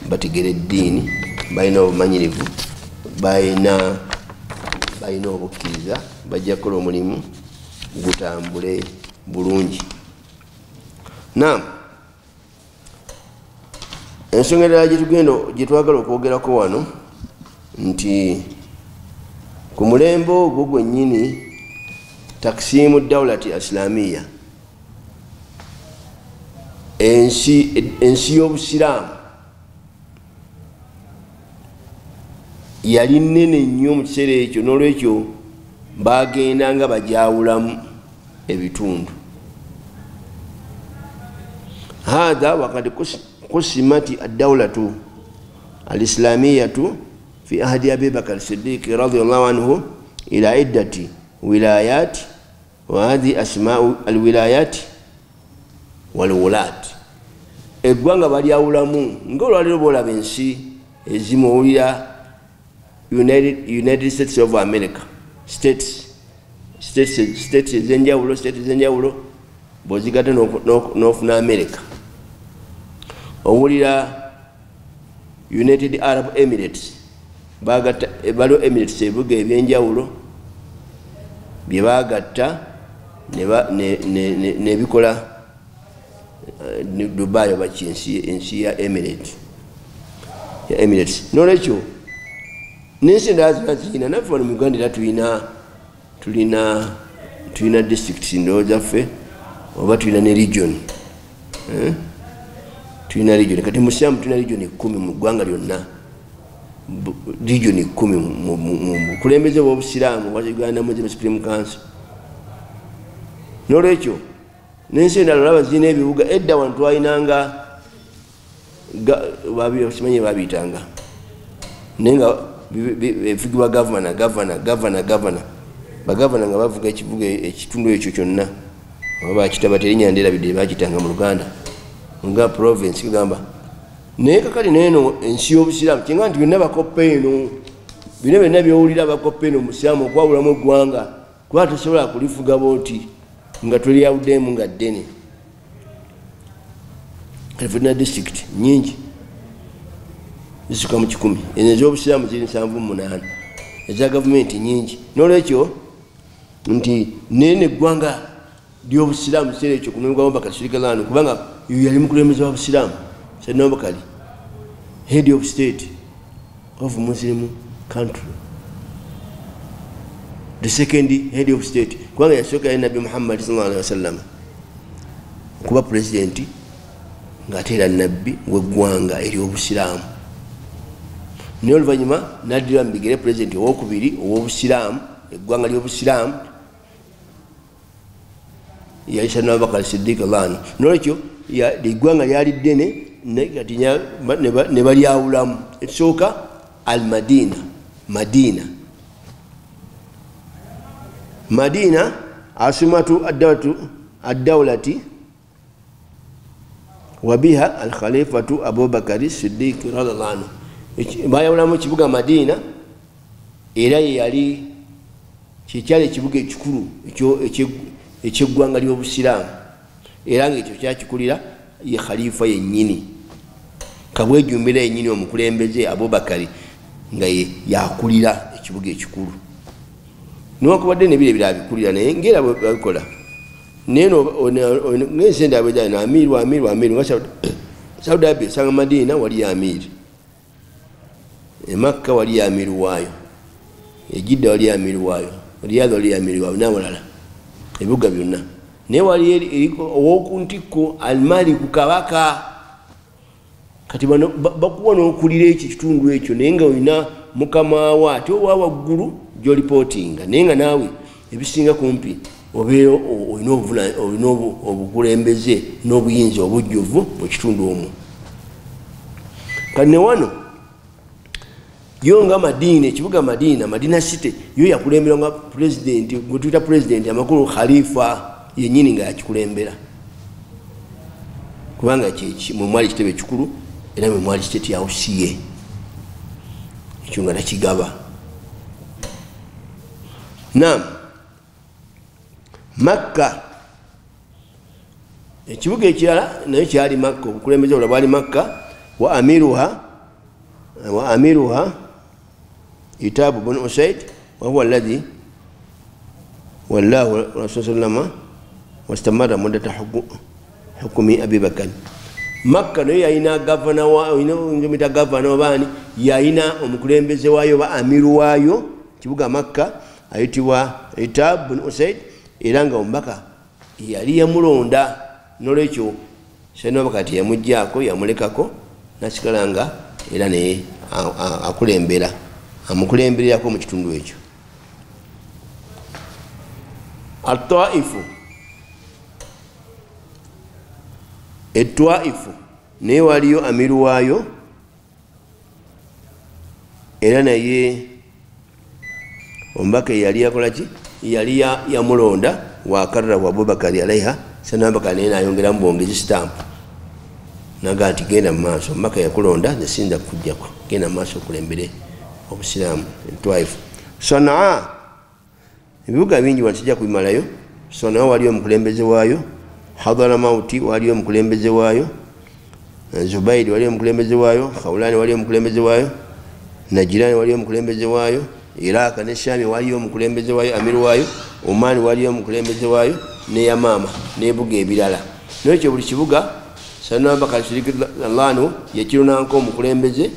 bategera eddiini, balina obumanyirivu, balina obukkiriza, bajja kukola omulimu gutambule bulungi. Naam, ensonga endala gye twagala okwogerako wano nti ku mulembe ogwo gwennyini taksimu dawlati islamiya, ensi y'obusiraamu yali nnene nnyo mu kiseera ekyo. N'olwekyo bagenda nga bajawulamu ebitundu. Hadha wakad qusimati ad-dawlatu al-islamiyatu fi ahdi Abi Bakr Siddiq radiyallahu anhu ila iddati wilayat, wa hadhi asma'u al-wilayat wal-wulat. Eggwanga balyawulamu ng'olwaleero bw'olaba ensi ezimu owulira United States of America, states ez'enjawulo, states ez'enjawulo bw'ozigatta n'ofuna America. Owulira United Arab Emirates, bagatta baliwo Emirates ebibuga ebyenjawulo bye bagatta ne bikola Dubai oba ki ensi ya Emirates. N'olwekyo n'ensi endala zonna zirina, naffe wano mu Uganda era tulina districts ndowooza ffe oba tulina ne region. Tulina region kati mu Busiraamu tulina region 10 mu ggwanga lyonna, region 10 mu bukulembeze bw'Obusiraamu bwa Uganda Muslim Supreme Council. N'olwekyo n'ensi endala olaba zirina ebibuga. Edda wano twalinanga simanyi babiyitanga, naye nga bifugibwa gavana bagavana nga bavuga ekibuga ekitundu ekyo kyonna, oba bakitaba terinnya nderabidde bakitanga mu Luganda nga province kugamba. Naye kakati neeno ensi y'Obusiraamu kyenga nti byonna bakoppa eno, bino byonna by'owulira bakoppa eno Musiraamu okwawulamu eggwanga, kuba tosobola kulifuga bw'oti nga tolyawuddemu nga ddene. Kati district nyingi zisuka mu 10, eno ez'Obusiraamu ziri 78, eza gavumenti nyingi. N'olwekyo nti neeno eggwanga ly'Obusiraamu kiseera ekyo ku mulembe gwa Abubakar Siddiq radiyallahu anhu, kubanga oyo yali mukulembeze wa Busiraamu, Sayyidina Abubakar head of state of Muslim country, the second head of state, kubanga yasooka yali Nabbi Muhammad sallallahu alaihi wasallam okuba president ng'ate era nabbi w'eggwanga ery'Obusiraamu. Naye oluvannyuma n'addirwa mu bigere president owokubiri ow'Obusiraamu, eggwanga ly'Obusiraamu yali Sayyidina Abubakar Siddiq radiyallahu anhu. N'olwekyo eggwanga lyali ddene kati ne balyawulamu. Ekisooka al-Madina, Madina asumatu ad-dawlati wabiha al-khalifatu Abubakar Siddiq radiyallahu anhu. Bayawulamu ekibuga Madina, era ye yali kyekyali ekibuga ekikulu ekyeggwanga ly'Obusiraamu, era ng'ekyo kyakikulira ye khalifa yennyini, kabwejumbira yennyini omukulembeze Abubakari nga ye yakulira ekibuga ekikulu. Newankubadde n'ebiro ebirala bikulira, naye ng'era babikola. Naye ng'ensi endala bwe zaali, amiru nga Saudi Arabia osanga Madina waliyo amiiri, e Makka waliyo amiiri waayo, e Jidda waliyo amiiri waayo, Riyadh waliyo amiiri waayo n'awalala ebibuga byonna. Naye waliyo eriko ow'okuntikko Almaliku kabaka. Kati bano bakuwa n'okulira ekyo ekitundu ekyo, naye nga olina mukama wo ate owa waggulu gy'olipootinga, naye nga naawe ebisinga kumpi obeera olina obukulembeze n'obuyinza obujjuvu mu kitundu omwo. Kati ne wano yo nga Madina, ekibuga Madina, Madina City, yo yakulemberwa nga pulezidenti, gwe tuyita pulezidenti, amakulu khalifa yennyini nga yakikulembera, kubanga mwe mwali ekitebe ekikulu era mwe mwali state house ye, ekyo nga takigaba. Naam, Makka ekibuga ekirala nayo kyali Makka, obukulembeze obulala bwali Makka. Wa amiruha Itabu bun Usaid wa huwa alladhi wallahu rasul sallama wastamara muddata hukumi Abi Bakr. Makka nayo yalina gavana wa gavana obaani, yalina omukulembeze waayo oba amiru waayo kibuga Makka ayitibwa Itab bun Usaid, era nga omubaka yali yamulonda. Nolwekyo Sayyidina Abubakar teyamuggyako, yamulekako nasigala nga era naye akulembera, amukulembererako mu kitundu ekyo. At-Taifu, Etwaifu naye waliyo amiru waayo, era naye omubaka yali yakolaki, yali yamulonda. Wakarrahu Abubakari alaiha, Sayyidina Abubakar naye nayongeramu bwongezi sitampu naga nti genda mu maaso, omubaka yakulonda nze siyinza kukuggyako, genda mu maaso okulembere obusiraamu. Etwaifu. Sanaa, ebibuga bingi wano sijja kubimalayo. Sanaa waliyo omukulembeze waayo, Hadharamauti waliyo omukulembeze waayo, Zubairi waliyo omukulembeze waayo, Khawlani waliyo omukulembeze waayo, Najirani waliyo omukulembeze waayo, Iraka ne Shami waliyo omukulembeze waayo, amiru waayo, Omani waliyo omukulembeze waayo, ne Yamama n'ebibuga ebirala. N'ekyo buli kibuga Sayyidina Abubakar Siddiq radhiyallahu yakirunanko omukulembeze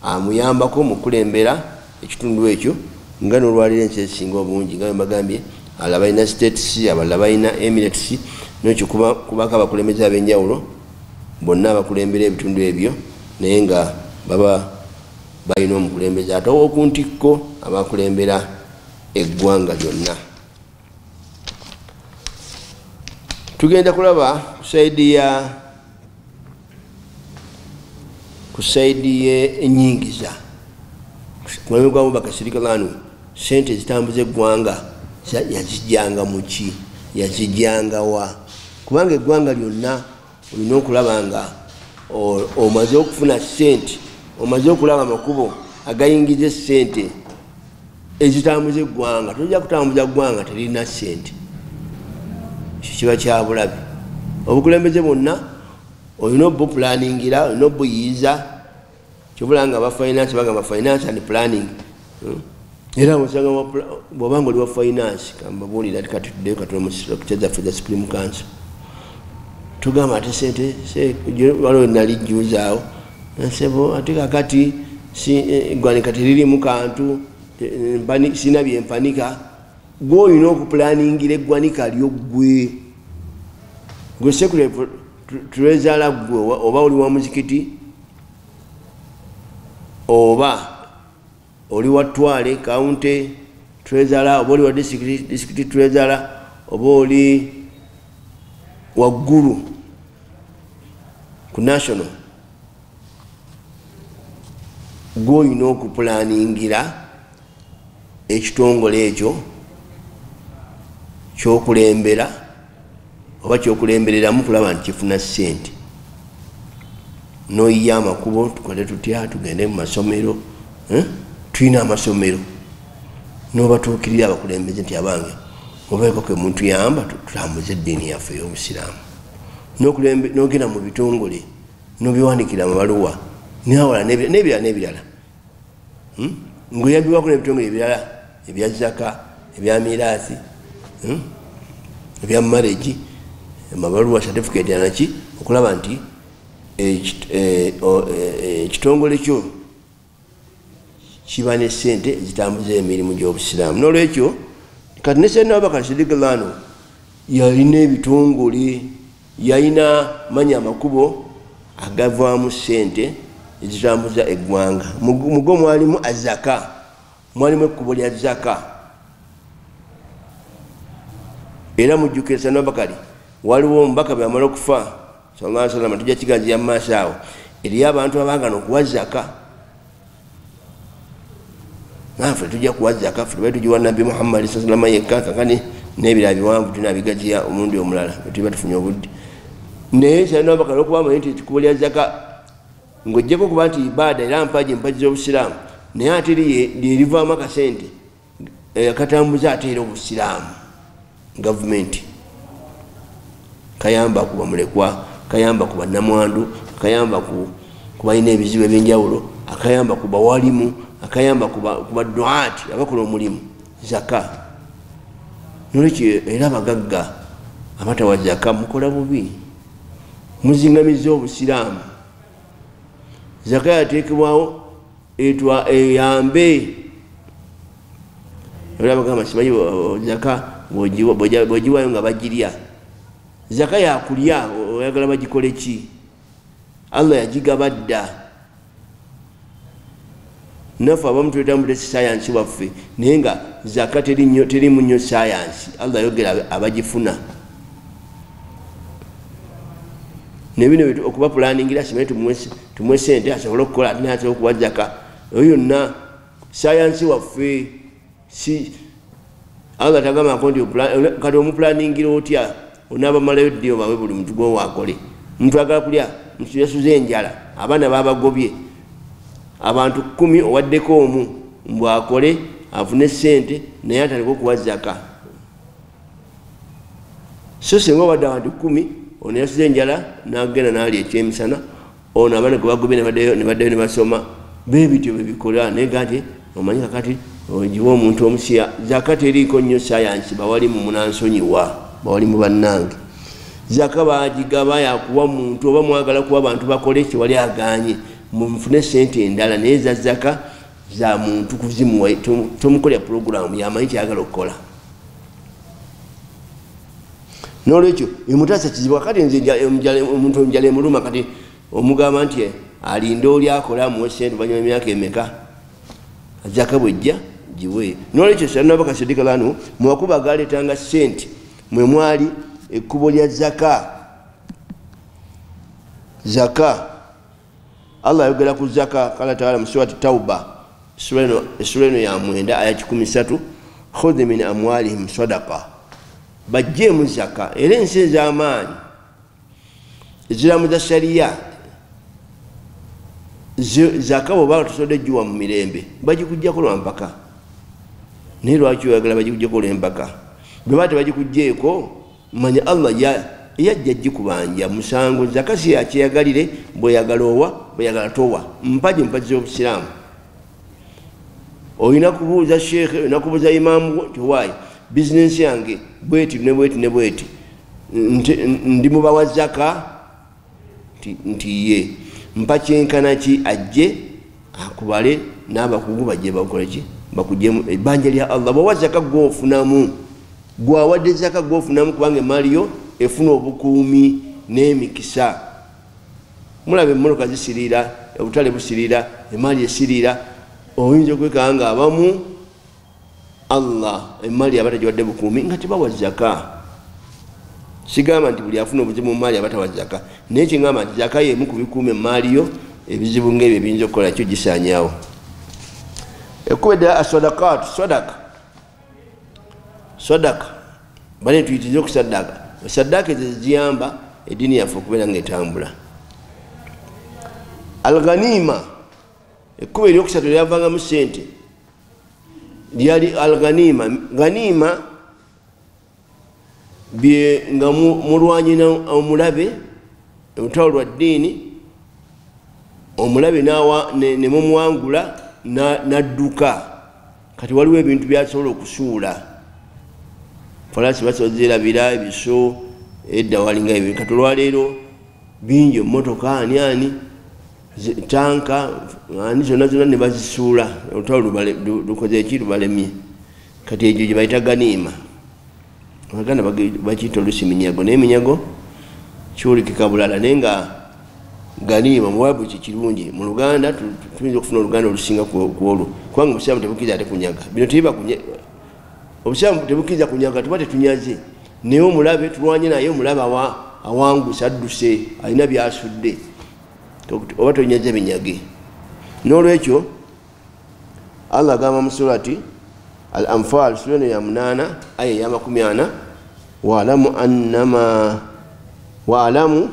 amuyambako mu kukulembera ekitundu ekyo, nga n'olwaliro ensi ezisinga obungi nga bwe mbagambye, abalala balina states, abalala balina emirates. N'ekyo kubako abakulembeze ab'enjawulo bonna abakulembera ebitundu ebyo, naye nga baba balina omukulembeze ate ow'okuntikko abakulembera eggwanga lyonna. Tugenda kulaba ku saidi y'ennyingiza. Ku mulembe gwa Abubakar Siddiq radhiyallahu, ssente ezitambuza eggwanga yazijjanga mu ki, yazijjanga wa? Kubanga eggwanga lyonna olina okulaba nga omaze okufuna ssente, omaze okulaba amakubo agayingiza essente ezitambuza eggwanga. Tojja kutambuza ggwanga terina ssente, ekyo kiba kya bulabe. Obukulembeze bwonna olina obupulaningira, olina obuyiiza. Kyobula nga aba finance bagamba finance and planning. Era osanga bw'obanga oli wa finance, kambabuulira ati kati tuddeyo katono mu structure zaffe za Supreme Council, tugamba ate sente waliwo nali jjuuzaawo nsebo, ate kakati eggwanika teririmu kantu, sina byempanika. Gwe olina okupulaningira eggwanika lyo ggwe, gwe secretary treasurer ggwe, oba oli wa muzikiti oba oli wa twale county treasurer oba oli wa district treasurer oba oli waggulu ku national, gwe olina okupulaningira ekitongole ekyo kyokulembera oba kyokulembereramu kulaba nti kifuna ssente. Noyiya amakubo, tukole tutya, tugende mu masomero, tulina amasomero, n'obatuukirira abakulembeze nti abange mubeeko ke muntu yamba tutambuze eddiini yaffe ey'obusiraamu. N'ogenda mu bitongole n'obiwandikira amabaluwa n'awala n'ebirala n'ebirala, ng'oyambibwako n'ebitongole ebirala ebya zaka, ebya miraasi, ebya marriage, amabaluwa, certificate anaki, okulaba nti Ekitongole kyo kiba ne sente zitambuza emirimu gy'obusiraamu. N'olwekyo kati ne Sayyidina Abubakar Siddiq lano yalina ebitongole, yalina manya amakubo agavaamu sente ezitambuza eggwanga. Mugo mwalimu azaka, mwalimu ekkubo lya zaka. Era mujjukire Sayyidina Abubakar waliwo omubaka bwe yamala okufa sallallahu alaihi wasallam, tujja kigaziya mu maaso awo, eriyo abantu abaagana okuwa zaka. Naffe tujja kuwa zaka, ffe tubadde tugiwa Nabbi Muhammad sallallahu alaihi wasallam yekka, kakani n'ebirala biwanvu tunabigaziya omulundi omulala bwe tuba tufunye obudde. Naye Sayyidina Abubakar okuba amanyi nti ekkubo lya zaka ng'oggyeko okuba nti ibaada era mpaji mpaji z'obusiraamu, naye ate lyerivaamu akasente akatambuza ate era obusiraamu. Gavumenti kayamba ku bamulekwa, kayamba ku bannamwandu, akayamba ku balina ebizibu ebyenjawulo, akayamba ku bawalimu, akayamba ku baduati abakola omulimu. Zaka. Nolwekyo era abagagga abatawa zaka mukola bubi, muzingamiza obusiraamu. Zaka yateekebwawo eyambe. Era bagamba simanyi zaka bw'ogiwaayo nga bagirya. Zaka yakulya, oyagala bagikole ki? Allah yagigaba dda. Naffe abamu twetambudde sayansi waffe, naye nga zaka terimu nnyo sayansi. Allah yogera abagifuna. Nebino okuba pulaningira simanyi tumuwe sente asobole okukola ate naye asobole okuwa zaka. Oyo yonna sayansi waffe. Si Allah tagambako nti kati omupulaningira otya, onaabamalayo ddi obawe buli muntu gwowaakole. Omuntu agala kulya, muntu yasuze enjala, abaana babagobye, abantu 10 owaddeko omu mbw akole afune sente naye atandike okuwa zaka. So singa owadde abantu 10, ono yasuze enjala n'agenda n'alya ekyemisana, ono abaana gwe bagobye ne baddayo ne basoma. Beebityo bwe bikola. Naye ga nti omanyi kakati ogiwa omuntu omusiya. Zaka teriiko nnyo sayansi, bawalimu munansonyiwa, bawalimu bannange. Zaka bagigaba yakuwa muntu, oba mwagala kuwa bantu bakole kyewali aganye, mufune sente endala, naye za zaka za muntu kuzimuwa, tomukolera pulogulaamu yamanyi kyayagala okukola. N'olwekyo emutaasa kizibu. Kati nze omuntu enjala emuluma, kati omugamba nti alinde oli akola amuwe sente oluvannyuma emyaka emeka, zaka bwejja giwe. N'olwekyo Sayyidina Abubakar Siddiq lano mu makubo agaleetanga sente mwe mwali ekkubo lya zaka. Zaka Allah ayogera ku zaka, qala taala mu surati Tauba, essura eno ya 9 aya 13, khudh min amwalihim sadaqa, bajjeemu zaka. Era ensi ez'amaanyi eziramuza sharia, zaka bw'oba tosobodde giwa mu mirembe bagikuggyako lwa mpaka. Naye lwaki oyagala bagikuggyeko lw'empaka? Bwe baba tebagikuggyeeko, manya Allah yajja gikubanja musango. Zaka si yakyeyagalire, bw'oyagala owa, bw'oyagala towa. Mpaji mpaji z'obusiraamu. Olina kubuuza sheekhe, olina kubuuza imaamu nti waayi bizinensi yange bweti ne bweti ne bweti, ndi mubawa zaka? Nti ye mpa kyenkana ki, ajje akubale n'abakugu bajje bakole ki, bakuggyemu ebbanja lya Allah. Bw'owa zaka gw'ofunamu, gwawadde zaka gw'ofunamu, kubanga emaali yo efuna obukuumi n'emikisa. Mulaba emmotoka zisiriira, obutale busiriira, emaali esiriira. Oyinza okwekanga nga abamu Allah emaali aba tagiwadde bukuumi nga tebawa zaka. Sigamba nti buli afuna obuzibu mu maali aba tawa zaka, naye kyeŋŋamba nti zaka y'emu ku bikuuma emaali yo, ebizibu ng'ebyo ebiyinza okukola kyo gisaanyaawo. Ekkubo eddala asadakaatu, sadaka. Sadaka bane tuyitirize okusaddaaka. Saddaaka ezo ziyamba eddiini yaffe okubeera ng'etambula. Alghanima, ekkubo eryokusatu eryavangamu ssente lyali alghanima. Ghanima bye nga mulwanye omulabe olutalo lwa ddiini, omulabe ne mumuwangula n'adduka. Kati waliwo ebintu by'asobola okusuula, falaasi basobola zirabira, ebiso edda walinga ebyo. Kati olwaleero bingi, emmotoka ani ani tanka ani zonna zonna ne bazisuula, olutalo lukoze eki, lubalemye. Kati egyo gye bayita ganiima. Abaganda bakiyita oluusi minyago, naye minyago kiwulikika bulala, naye nga ganiima muwabu kikirungi. Mu Luganda tuyinza okufuna Oluganda olusinga ku olwo, kubanga obusiraamu tebukkiriza ate kunyaga. Bino tebiba obusiraamu tebukkiriza kunyaga, tuba tetunyaze, naye omulabe tulwanye naye, omulabe awanguse, adduse, alina byasudde, oba tonyaze binyage. N'olwekyo Allah agamba mu surati Al-Anfal, sura eno ya 8 aya ya 40, wa'lamu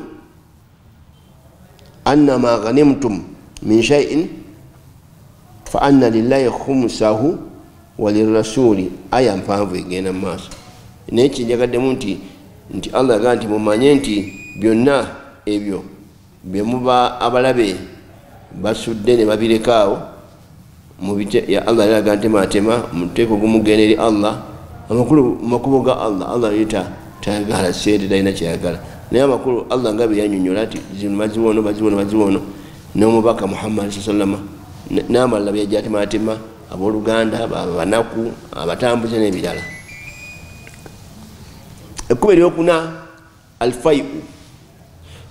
annama ghanimtum min shay'in fa anna lillahi khumsahu wa lirrasuli. Aya mpanvu egenda mu maaso, naye kinjagaddemu nti Allah agamba nti mumanye nti byonna ebyo bye muba abalabe basudde ne babirekaawo, ya Allah yalaga ntematema, muteeko gumugenda eri Allah, amakulu makubo ga Allah. Allah yita tayagala sente, talina kyayagala, naye amakulu Allah nga bwe yannyonnyola nti zino baziwono baziwono baziwono, n'omubaka Muhammad sallallahu alaihi wasallam n'amalala byajja atematema, abooluganda, abanaku, abatambuze n'ebirala. Ekkubo eryokuna alfai'u.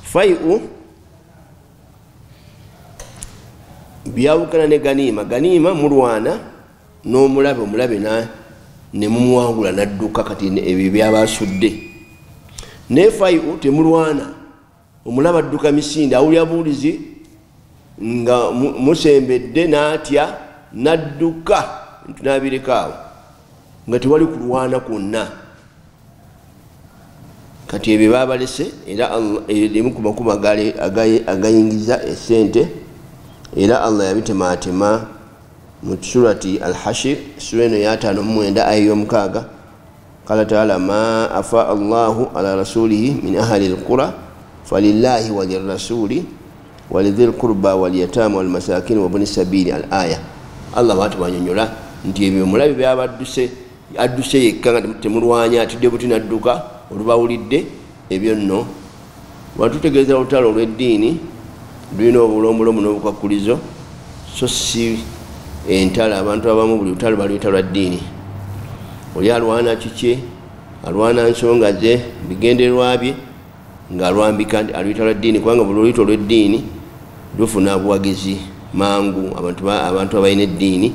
Fai'u byawukana ne ganiima. Ganiima mulwana n'omulabe, omulabe ne mumuwangula n'adduka, kati ebyo byabasudde. Naye fai'u temulwana, omulabe adduka misinde, awulira buwulizi nga musembedde n'atya n'adduka, n'abirekaawo nga tewali kulwana kwonna. Kati ebyo babalese, era erimu ku makubo agayingiza esente, era Allah yabitematema mu surati Al-Hashir, sura eno ya 59 aya y'omukaaga. Qala ta'ala ma afa Allahu ala rasulihi min ahli al-qura falillahi wa lirrasuli wa lidhil qurba wal yatama wal masakin wa ibn sabili. Al-aya. Allah bw'ati bw'annyonnyola nti ebyo omulabe byabadduse, adduse yekka nga temulwanya, atidde buti n'adduka olubawulidde, ebyo nno watutegeeza olutalo olw'eddiini lulina obulombolombo n'obukwakulizo, so si entalo. Abantu abamu buli lutalo baluyita lwa ddiini, oli alwana kikye, alwana nsonga ze, bigendererwa bye, ng'alwambika nti aluyita lwa ddiini, kubanga buli oluyita olw'eddiini lufuna buwagizi mangu. Abantu abalina eddiini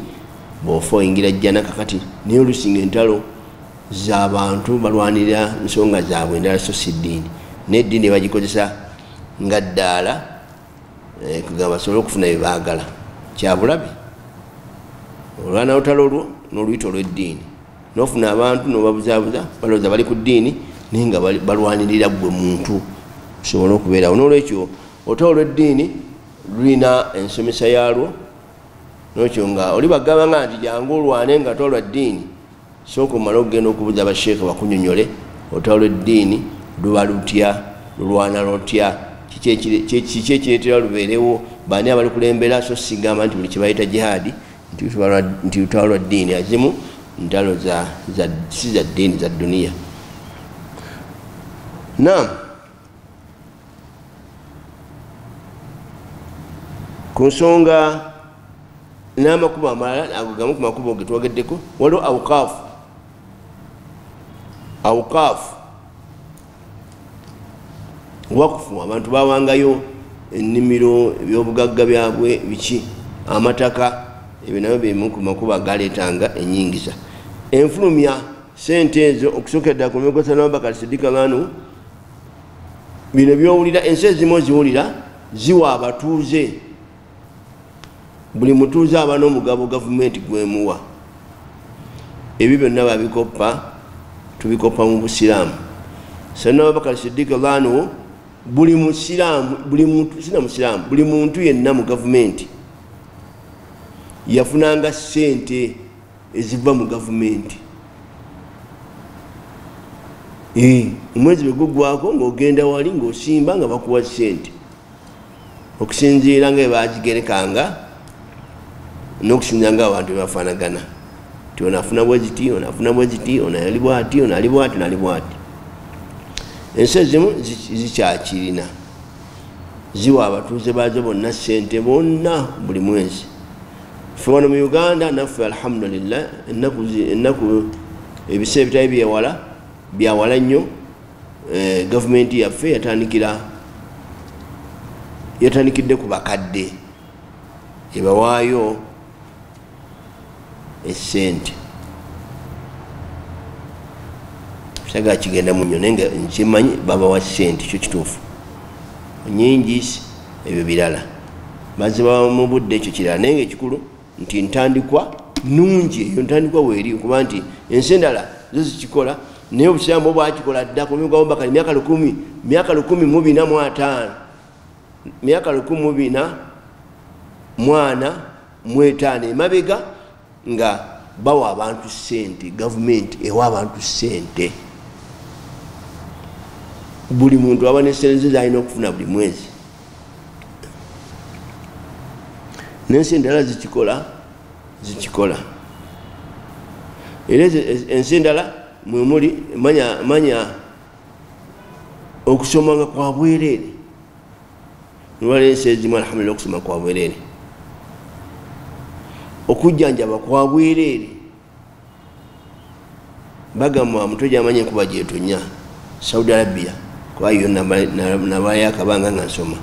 bw'ofa oyingira jjana. Kakati naye olusinga entalo z'abantu balwanirira nsonga zaabwe endala, so si ddiini, naye eddiini bagikozesa nga ddaala kugamba basobole okufuna bye baagala. Kyabulabe olwana lutalo olwo n'oluyita olw'eddiini, n'ofuna abantu n'obabuzaabuza, balowooza bali ku ddiini, naye nga balwanirira ggwe muntu osobole okubeerawo. N'olwekyo olutalo olw'eddiini lulina ensomesa yaalwo. N'olwekyo nga oli bagamba nga nti jangu olwane nga tolwa ddiini, sooka omale okugenda okubuuza abasheekhe bakunnyonnyole olutalo lw'eddiini luba lutya, lulwana lutya, kiki ekireetera lubeerewo, baani abalikulembera. So sigamba nti buli kye bayita jihaadi nti lutalo lwa ddiini, azimu ntalo si za ddiini, za duniya. Naam, ku nsonga n'amakubo amalala, ago gamu ku makubo ge twogeddeko, waliwo awukaafu. Awukaafu wakufu, abantu bawangayo ennimiro, ebyobugagga byabwe, biki, amataka, ebyo nabyo bimu ku makubo agaleetanga ennyingiza. Enfulumya sente ezo okusookera ddala ku mulembe gwa Abubakar Siddiq anhu, bino by'owulira ensi ezimu oziwulira ziwa abatuuze, buli mutuuze aba n'omugabo gavumenti gwemuwa. Ebyo byonna babikoppa, tubikoppa mu busiraamu. Sayyidina Abubakar Siddiq anhu, buli musiraamu, buli muntu, sina musiraamu, buli muntu yenna mu gavumenti yafunanga ssente eziva mu gavumenti. Omwezi bwe gugwako ng'ogenda wali ng'osimba nga bakuwa ssente okusinziira nga bazigerekanga n'okusinziira nga abantu bebafaanagana, nti ono afuna bwe ziti, ono afuna bwe ziti, ono ali bw'ati, ono ali bw'ati, ono ali bw'ati. Ensi ezimu zikyakirina. Ziwa abatuuze baazo bonna ssente bonna buli mwezi. Ffe wano mu Uganda naffe alhamdulillah, ennaku ebiseera ebitali byewala byawala nnyo, gavumenti yaffe yatandikidde ku bakadde ebawaayo essente. Saga kigenda mu nnyo naye nga nkimanyi babawa ssente, kyo kituufu nyingi, ebyo birala bazibawa mu budde, ekyo kirala. Naye nga ekikulu nti ntandikwa nnungi, eyo ntandikwa weeri, kuba nti ensi endala zo zikikola, naye obusiraamu bwo bwakikola dda ku mulembe gwa Abubakari myaka lukumi, myaka lukumi mu bina mu ataano, myaka lukumi mu bina mu ana mu etaano emabega, nga bawa abantu ssente, gavumenti ewa abantu ssente. Buli muntu aba ne ssente ze z'alina okufuna buli mwezi. N'ensi endala zikikola. Era ensi endala mwe muli manya okusoma nga kwa bwereere. Nolwaleero ensi ezimu alhamdulillah okusoma kwa bwereere, okujjanjaba kwa bwereere. Bagamba muto gy'amanyi enkuba gy'etonnya Saudi Arabia, kuba yo nabayo akabanga nga nsoma.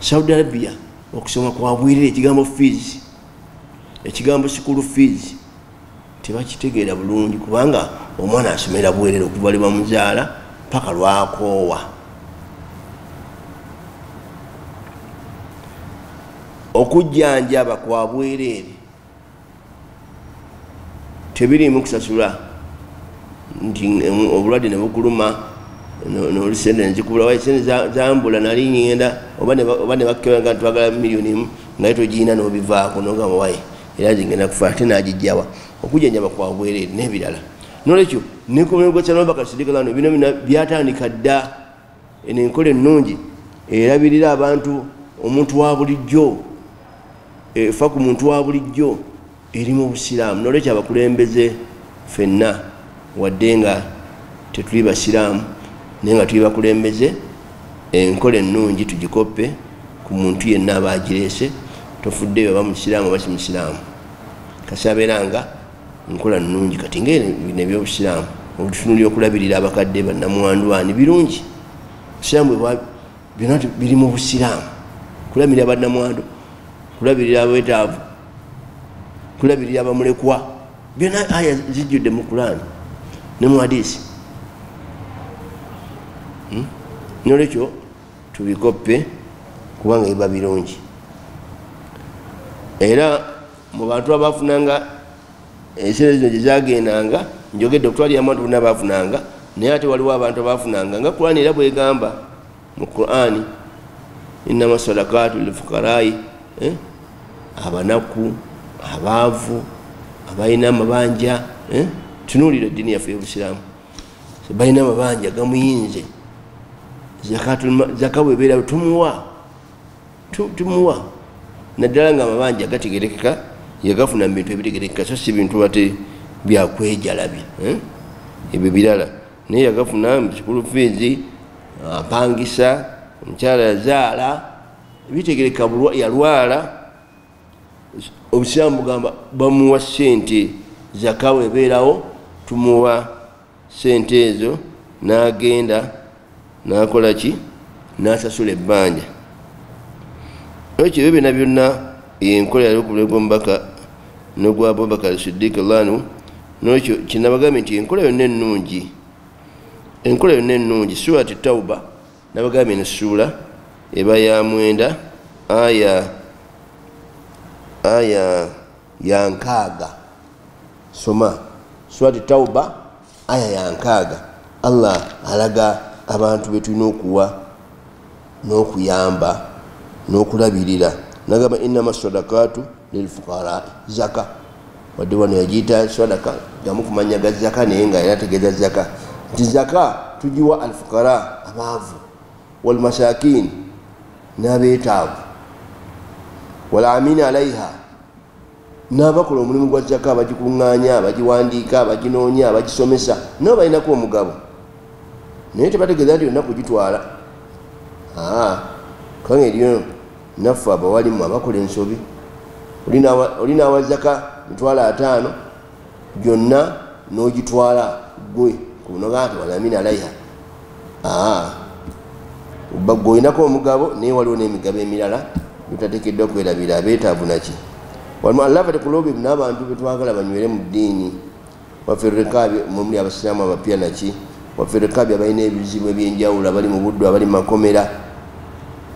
Saudi Arabia okusoma kwa bwereere, ekigambo fees, ekigambo school fees tebakitegeera bulungi, kubanga omwana asomera bwereere okuva lwe bamuzaala paka lwakoowa. Okujjanjaba kwa bwereere, tebiriimu kusasula nti obulwadde ne bukuluma n'olusente nzikubula, wayi sente zambula nali ngenda oba ne bakukebera nga twagala miliyoni emu naye togirina n'obivaako n'ogamba wayi era nze ngenda kufa ate n'agijjawa. Okujjanjaba kwa bwereere n'ebirala. Noolwekyo ne ku mulembe gwa Abubakar Siddiq radhiyallahu anhu bino byonna byatandika dda. Eno enkola ennungi erabirira abantu, omuntu wa bulijjo, efa ku muntu wa bulijjo, eri mu busiraamu. Noolwekyo abakulembeze ffenna wadde nga tetuli basiraamu naye nga tuli bakulembeze, enkola ennungi tugikoppe ku muntu yenna aba agireese, tofuddeyo oba musiraamu oba si musiraamu, kasi abeera nga nkola nnungi. Kati ng'ebino ebyobusiraamu obutunuulira okulabirira abakadde bannamwandu ani birungi. Obusiraamu byonna biri mu busiraamu, kulabirira bannamwandu, kulabirira abeetaavu, kulabirira abamulekwa, byonna aya zijjudde mu Kulaani ne mu hadiisi. Noolwekyo tubikoppe kubanga biba birungi. Era mu bantu abafunanga ensente zino gye zagendanga, njogedde okutwalira abantu bonna baafunanga, naye ate waliwo abantu abaafunanga nga Kulaani era bw'egamba mu Kulaani, innama sadakaatu lilfuqaraai, abanaku, abaavu, abalina amabanja. Tunuulira eddiini yaffe y'obusiraamu, balina amabanja gamuyinze, zaka bw'ebeera tumuwa, naddala nga amabanja gategerekeka, yagafuna mu bintu ebitegerekeka, so si bintu ate byakwejalabya, ebyo birala. Naye yagafuna mu school fees, apangisa, omukyala yazaala, ebitegereka yalwala. Obusiraamu bugamba bamuwa ssente, zaka bw'ebeerawo tumuwa ssente ezo n'agenda n'akola ki, n'asasula ebbanja. Ekyo ebyo byonna byonna enkola yali okulembe gw'omubaka n'ogwa Abubakar Siddiq radhiyallahu anhu. Noolwekyo kinabagambye nti enkola yonna ennungi, enkola yonna ennungi, Surati Tauba nabagambye nessuula eba ya 9 aya ya 6. Soma Surati Tauba aya ya 6. Allah alaga abantu be tulina okuwa n'okuyamba n'okulabirira. Nagamba innama sadakaatu lilfuqara, zaka wadde wano yagiyita sadaka gamu kumanya ga zaka, naye nga era ategeeza zaka nti zaka tugiwa alfuqara, abaavu, walmasakin, n'abeetaavu, walamina alaiha, n'abakola omulimu gwa zaka, abagikuŋŋaanya, abagiwandiika, abaginoonya, abagisomesa, nabo balinako omugabo, naye tebategeeza nti yonna kugitwala. Kubanga eriyo naffe abawalimu abakola ensobi, olina awazaka 50,000 gyonna n'ogitwala gwe kunoga nti walamina alaiha. Gwe olinako omugabo, naye waliwo n'emigabo emirala gyotateekeddwa kwerabira abeetaavu naki. Walmuallafati kulubihim, n'abantu betwagala banywere mu ddiini. Wafirikabi, mumuli abasiraamu abapya naki. Wafirikabi, abalina ebizibu ebyenjawulo, abali mu buddu, abali mu makomera.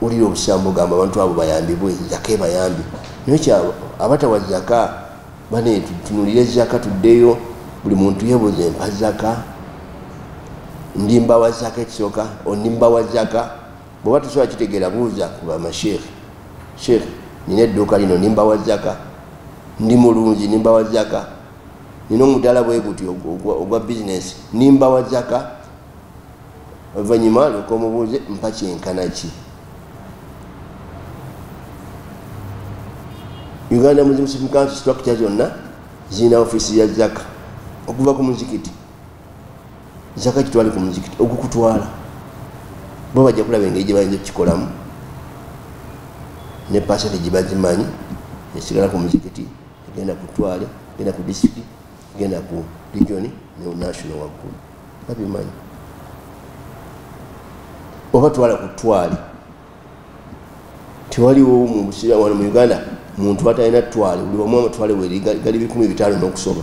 Wulira obusiraamu bugamba abantu abo bayambibwe, zaka ebayambe. Naye kyabo abatawa zaka bane, tutunulire zaka, tuddeyo buli muntu yeebuuze, mpa zaka, ndi mbawa zaka ekisooka, ondi mbawa zaka. Bw'oba tosobola kitegeera, buuza ku bamasheekhe. Sheekhe, nina edduuka lino, ndi mbawa zaka? Ndi mulungi, ndi mbawa zaka? Nina omudaala bwe guti ogwa bizinesi, ndi mbawa zaka? Oluvannyuma lyoka omubuuze, mpa kyenkana ki? Uganda Muslim Supreme Council structure zonna zirina ofiisi ya zaka. Okuva ku muzikiti, zaka kitwale ku muzikiti ogukutwala, bo bajja kulaba engeri gye bayinza okukikolamu ne percentage bazimanyi. Esigala ku muzikiti, egenda ku twale, egenda ku district, egenda ku region ne national waggulu, babimanyi. Oba twala ku twale, tewaliwo mu busiraamu wano mu Uganda muntu atalina twale. Buli wamu amatwale weri gali 500,000 n'okusoba,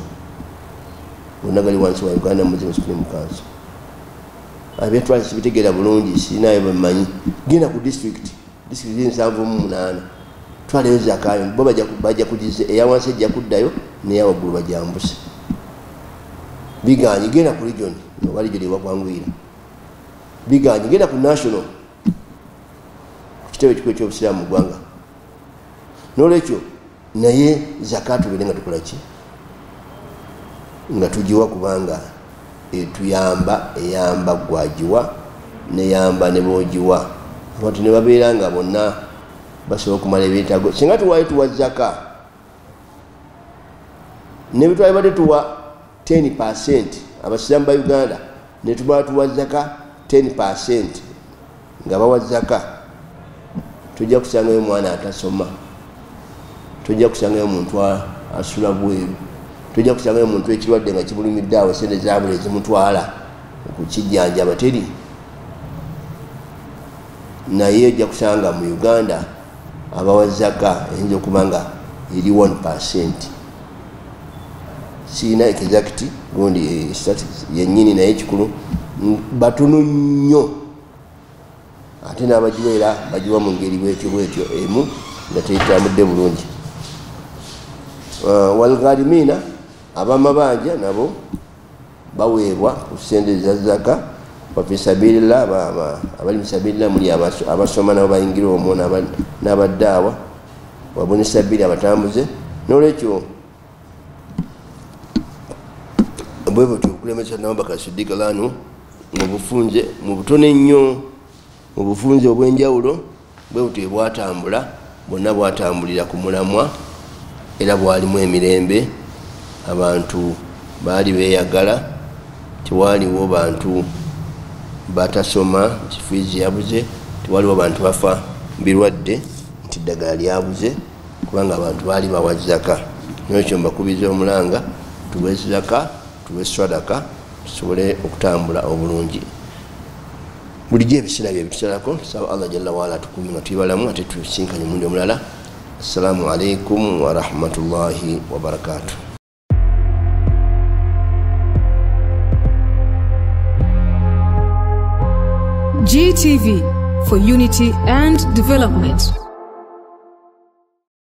gonna gali wansi wa Uganda Muslim Supreme Council. Abyetwale sibitegeera bulungi, sirinayo bemmanyi. Genda ku district, district 78, twaleyo zakayo, bo bajja kugiza eyawansi ejja kuddayo n'eyawaggulu bajambuse. Biganye, genda ku region, oba region ewakwanguyira. Biganye, genda ku national, ku kitebe ekikulu ekyobusiraamu mu ggwanga. Nolwekyo naye zaka tubeere nga tukola ki, nga tugiwa, kubanga etuyamba, eyamba gwagiwa neyamba ne boogiwa, abantu ne babeera nga bonna basobola okumala ebyetaago. Singa tuwaayo tuwa zaka ne bitwali badde tuwa 10% abasiraamu ba Uganda, ne tuba tuwa zaka 10% nga bawa zaka, tujja kusangayo omwana atasoma, tujja kusangayo omuntu asula bweru, tujja kusangayo omuntu ekirwadde nga kibulumidde awo, sente zaabula ezimutwala okukijjanjaba teri. Naye ojja kusanga mu Uganda abawa zaka eyinza okuba nga eri 1%. Sirina exact gundi statistics yennyini, naye ekikulu batono nnyo, ate n'abagiweera bagiwa mu ngeri bwetyo bwetyo emu nga teyitambudde bulungi. Walgharimina, abamabanja nabo baweebwa ku ssente za zaka. Wafi sabilillah, abali mu sabilillah muli abasoma nabo bayingira omwo, n'abaddaawa. Wabuni sabili, abatambuze. Nolwekyo bwe butyo okulemesa Abubakar Siddiq lanu mu bufunze, mu butono ennyo, mu bufunze obw'enjawulo, bwe butyo bwatambula, bwonna bwatambulira ku mulamwa, era bwalimu emirembe. Abantu baali beeyagala, tewaliwo bantu batasoma nti fiizi yabuze, tewaliwo bantu bafa birwadde nti ddagala lyabuze, kubanga abantu baali bawa zaka. Nolwekyo mbakubiza omulanga, tuwe zaka, tuwe swadaka, tusobole okutambula obulungi. Bulijjo ebiseera bye bitusalako. Tusaba Allah jalla waala atukuume nga tuli balamu, ate tusinkanye omulundi omulala. Assalamu alaikum warahmatullahi wabarakatuh. GTV for unity and development.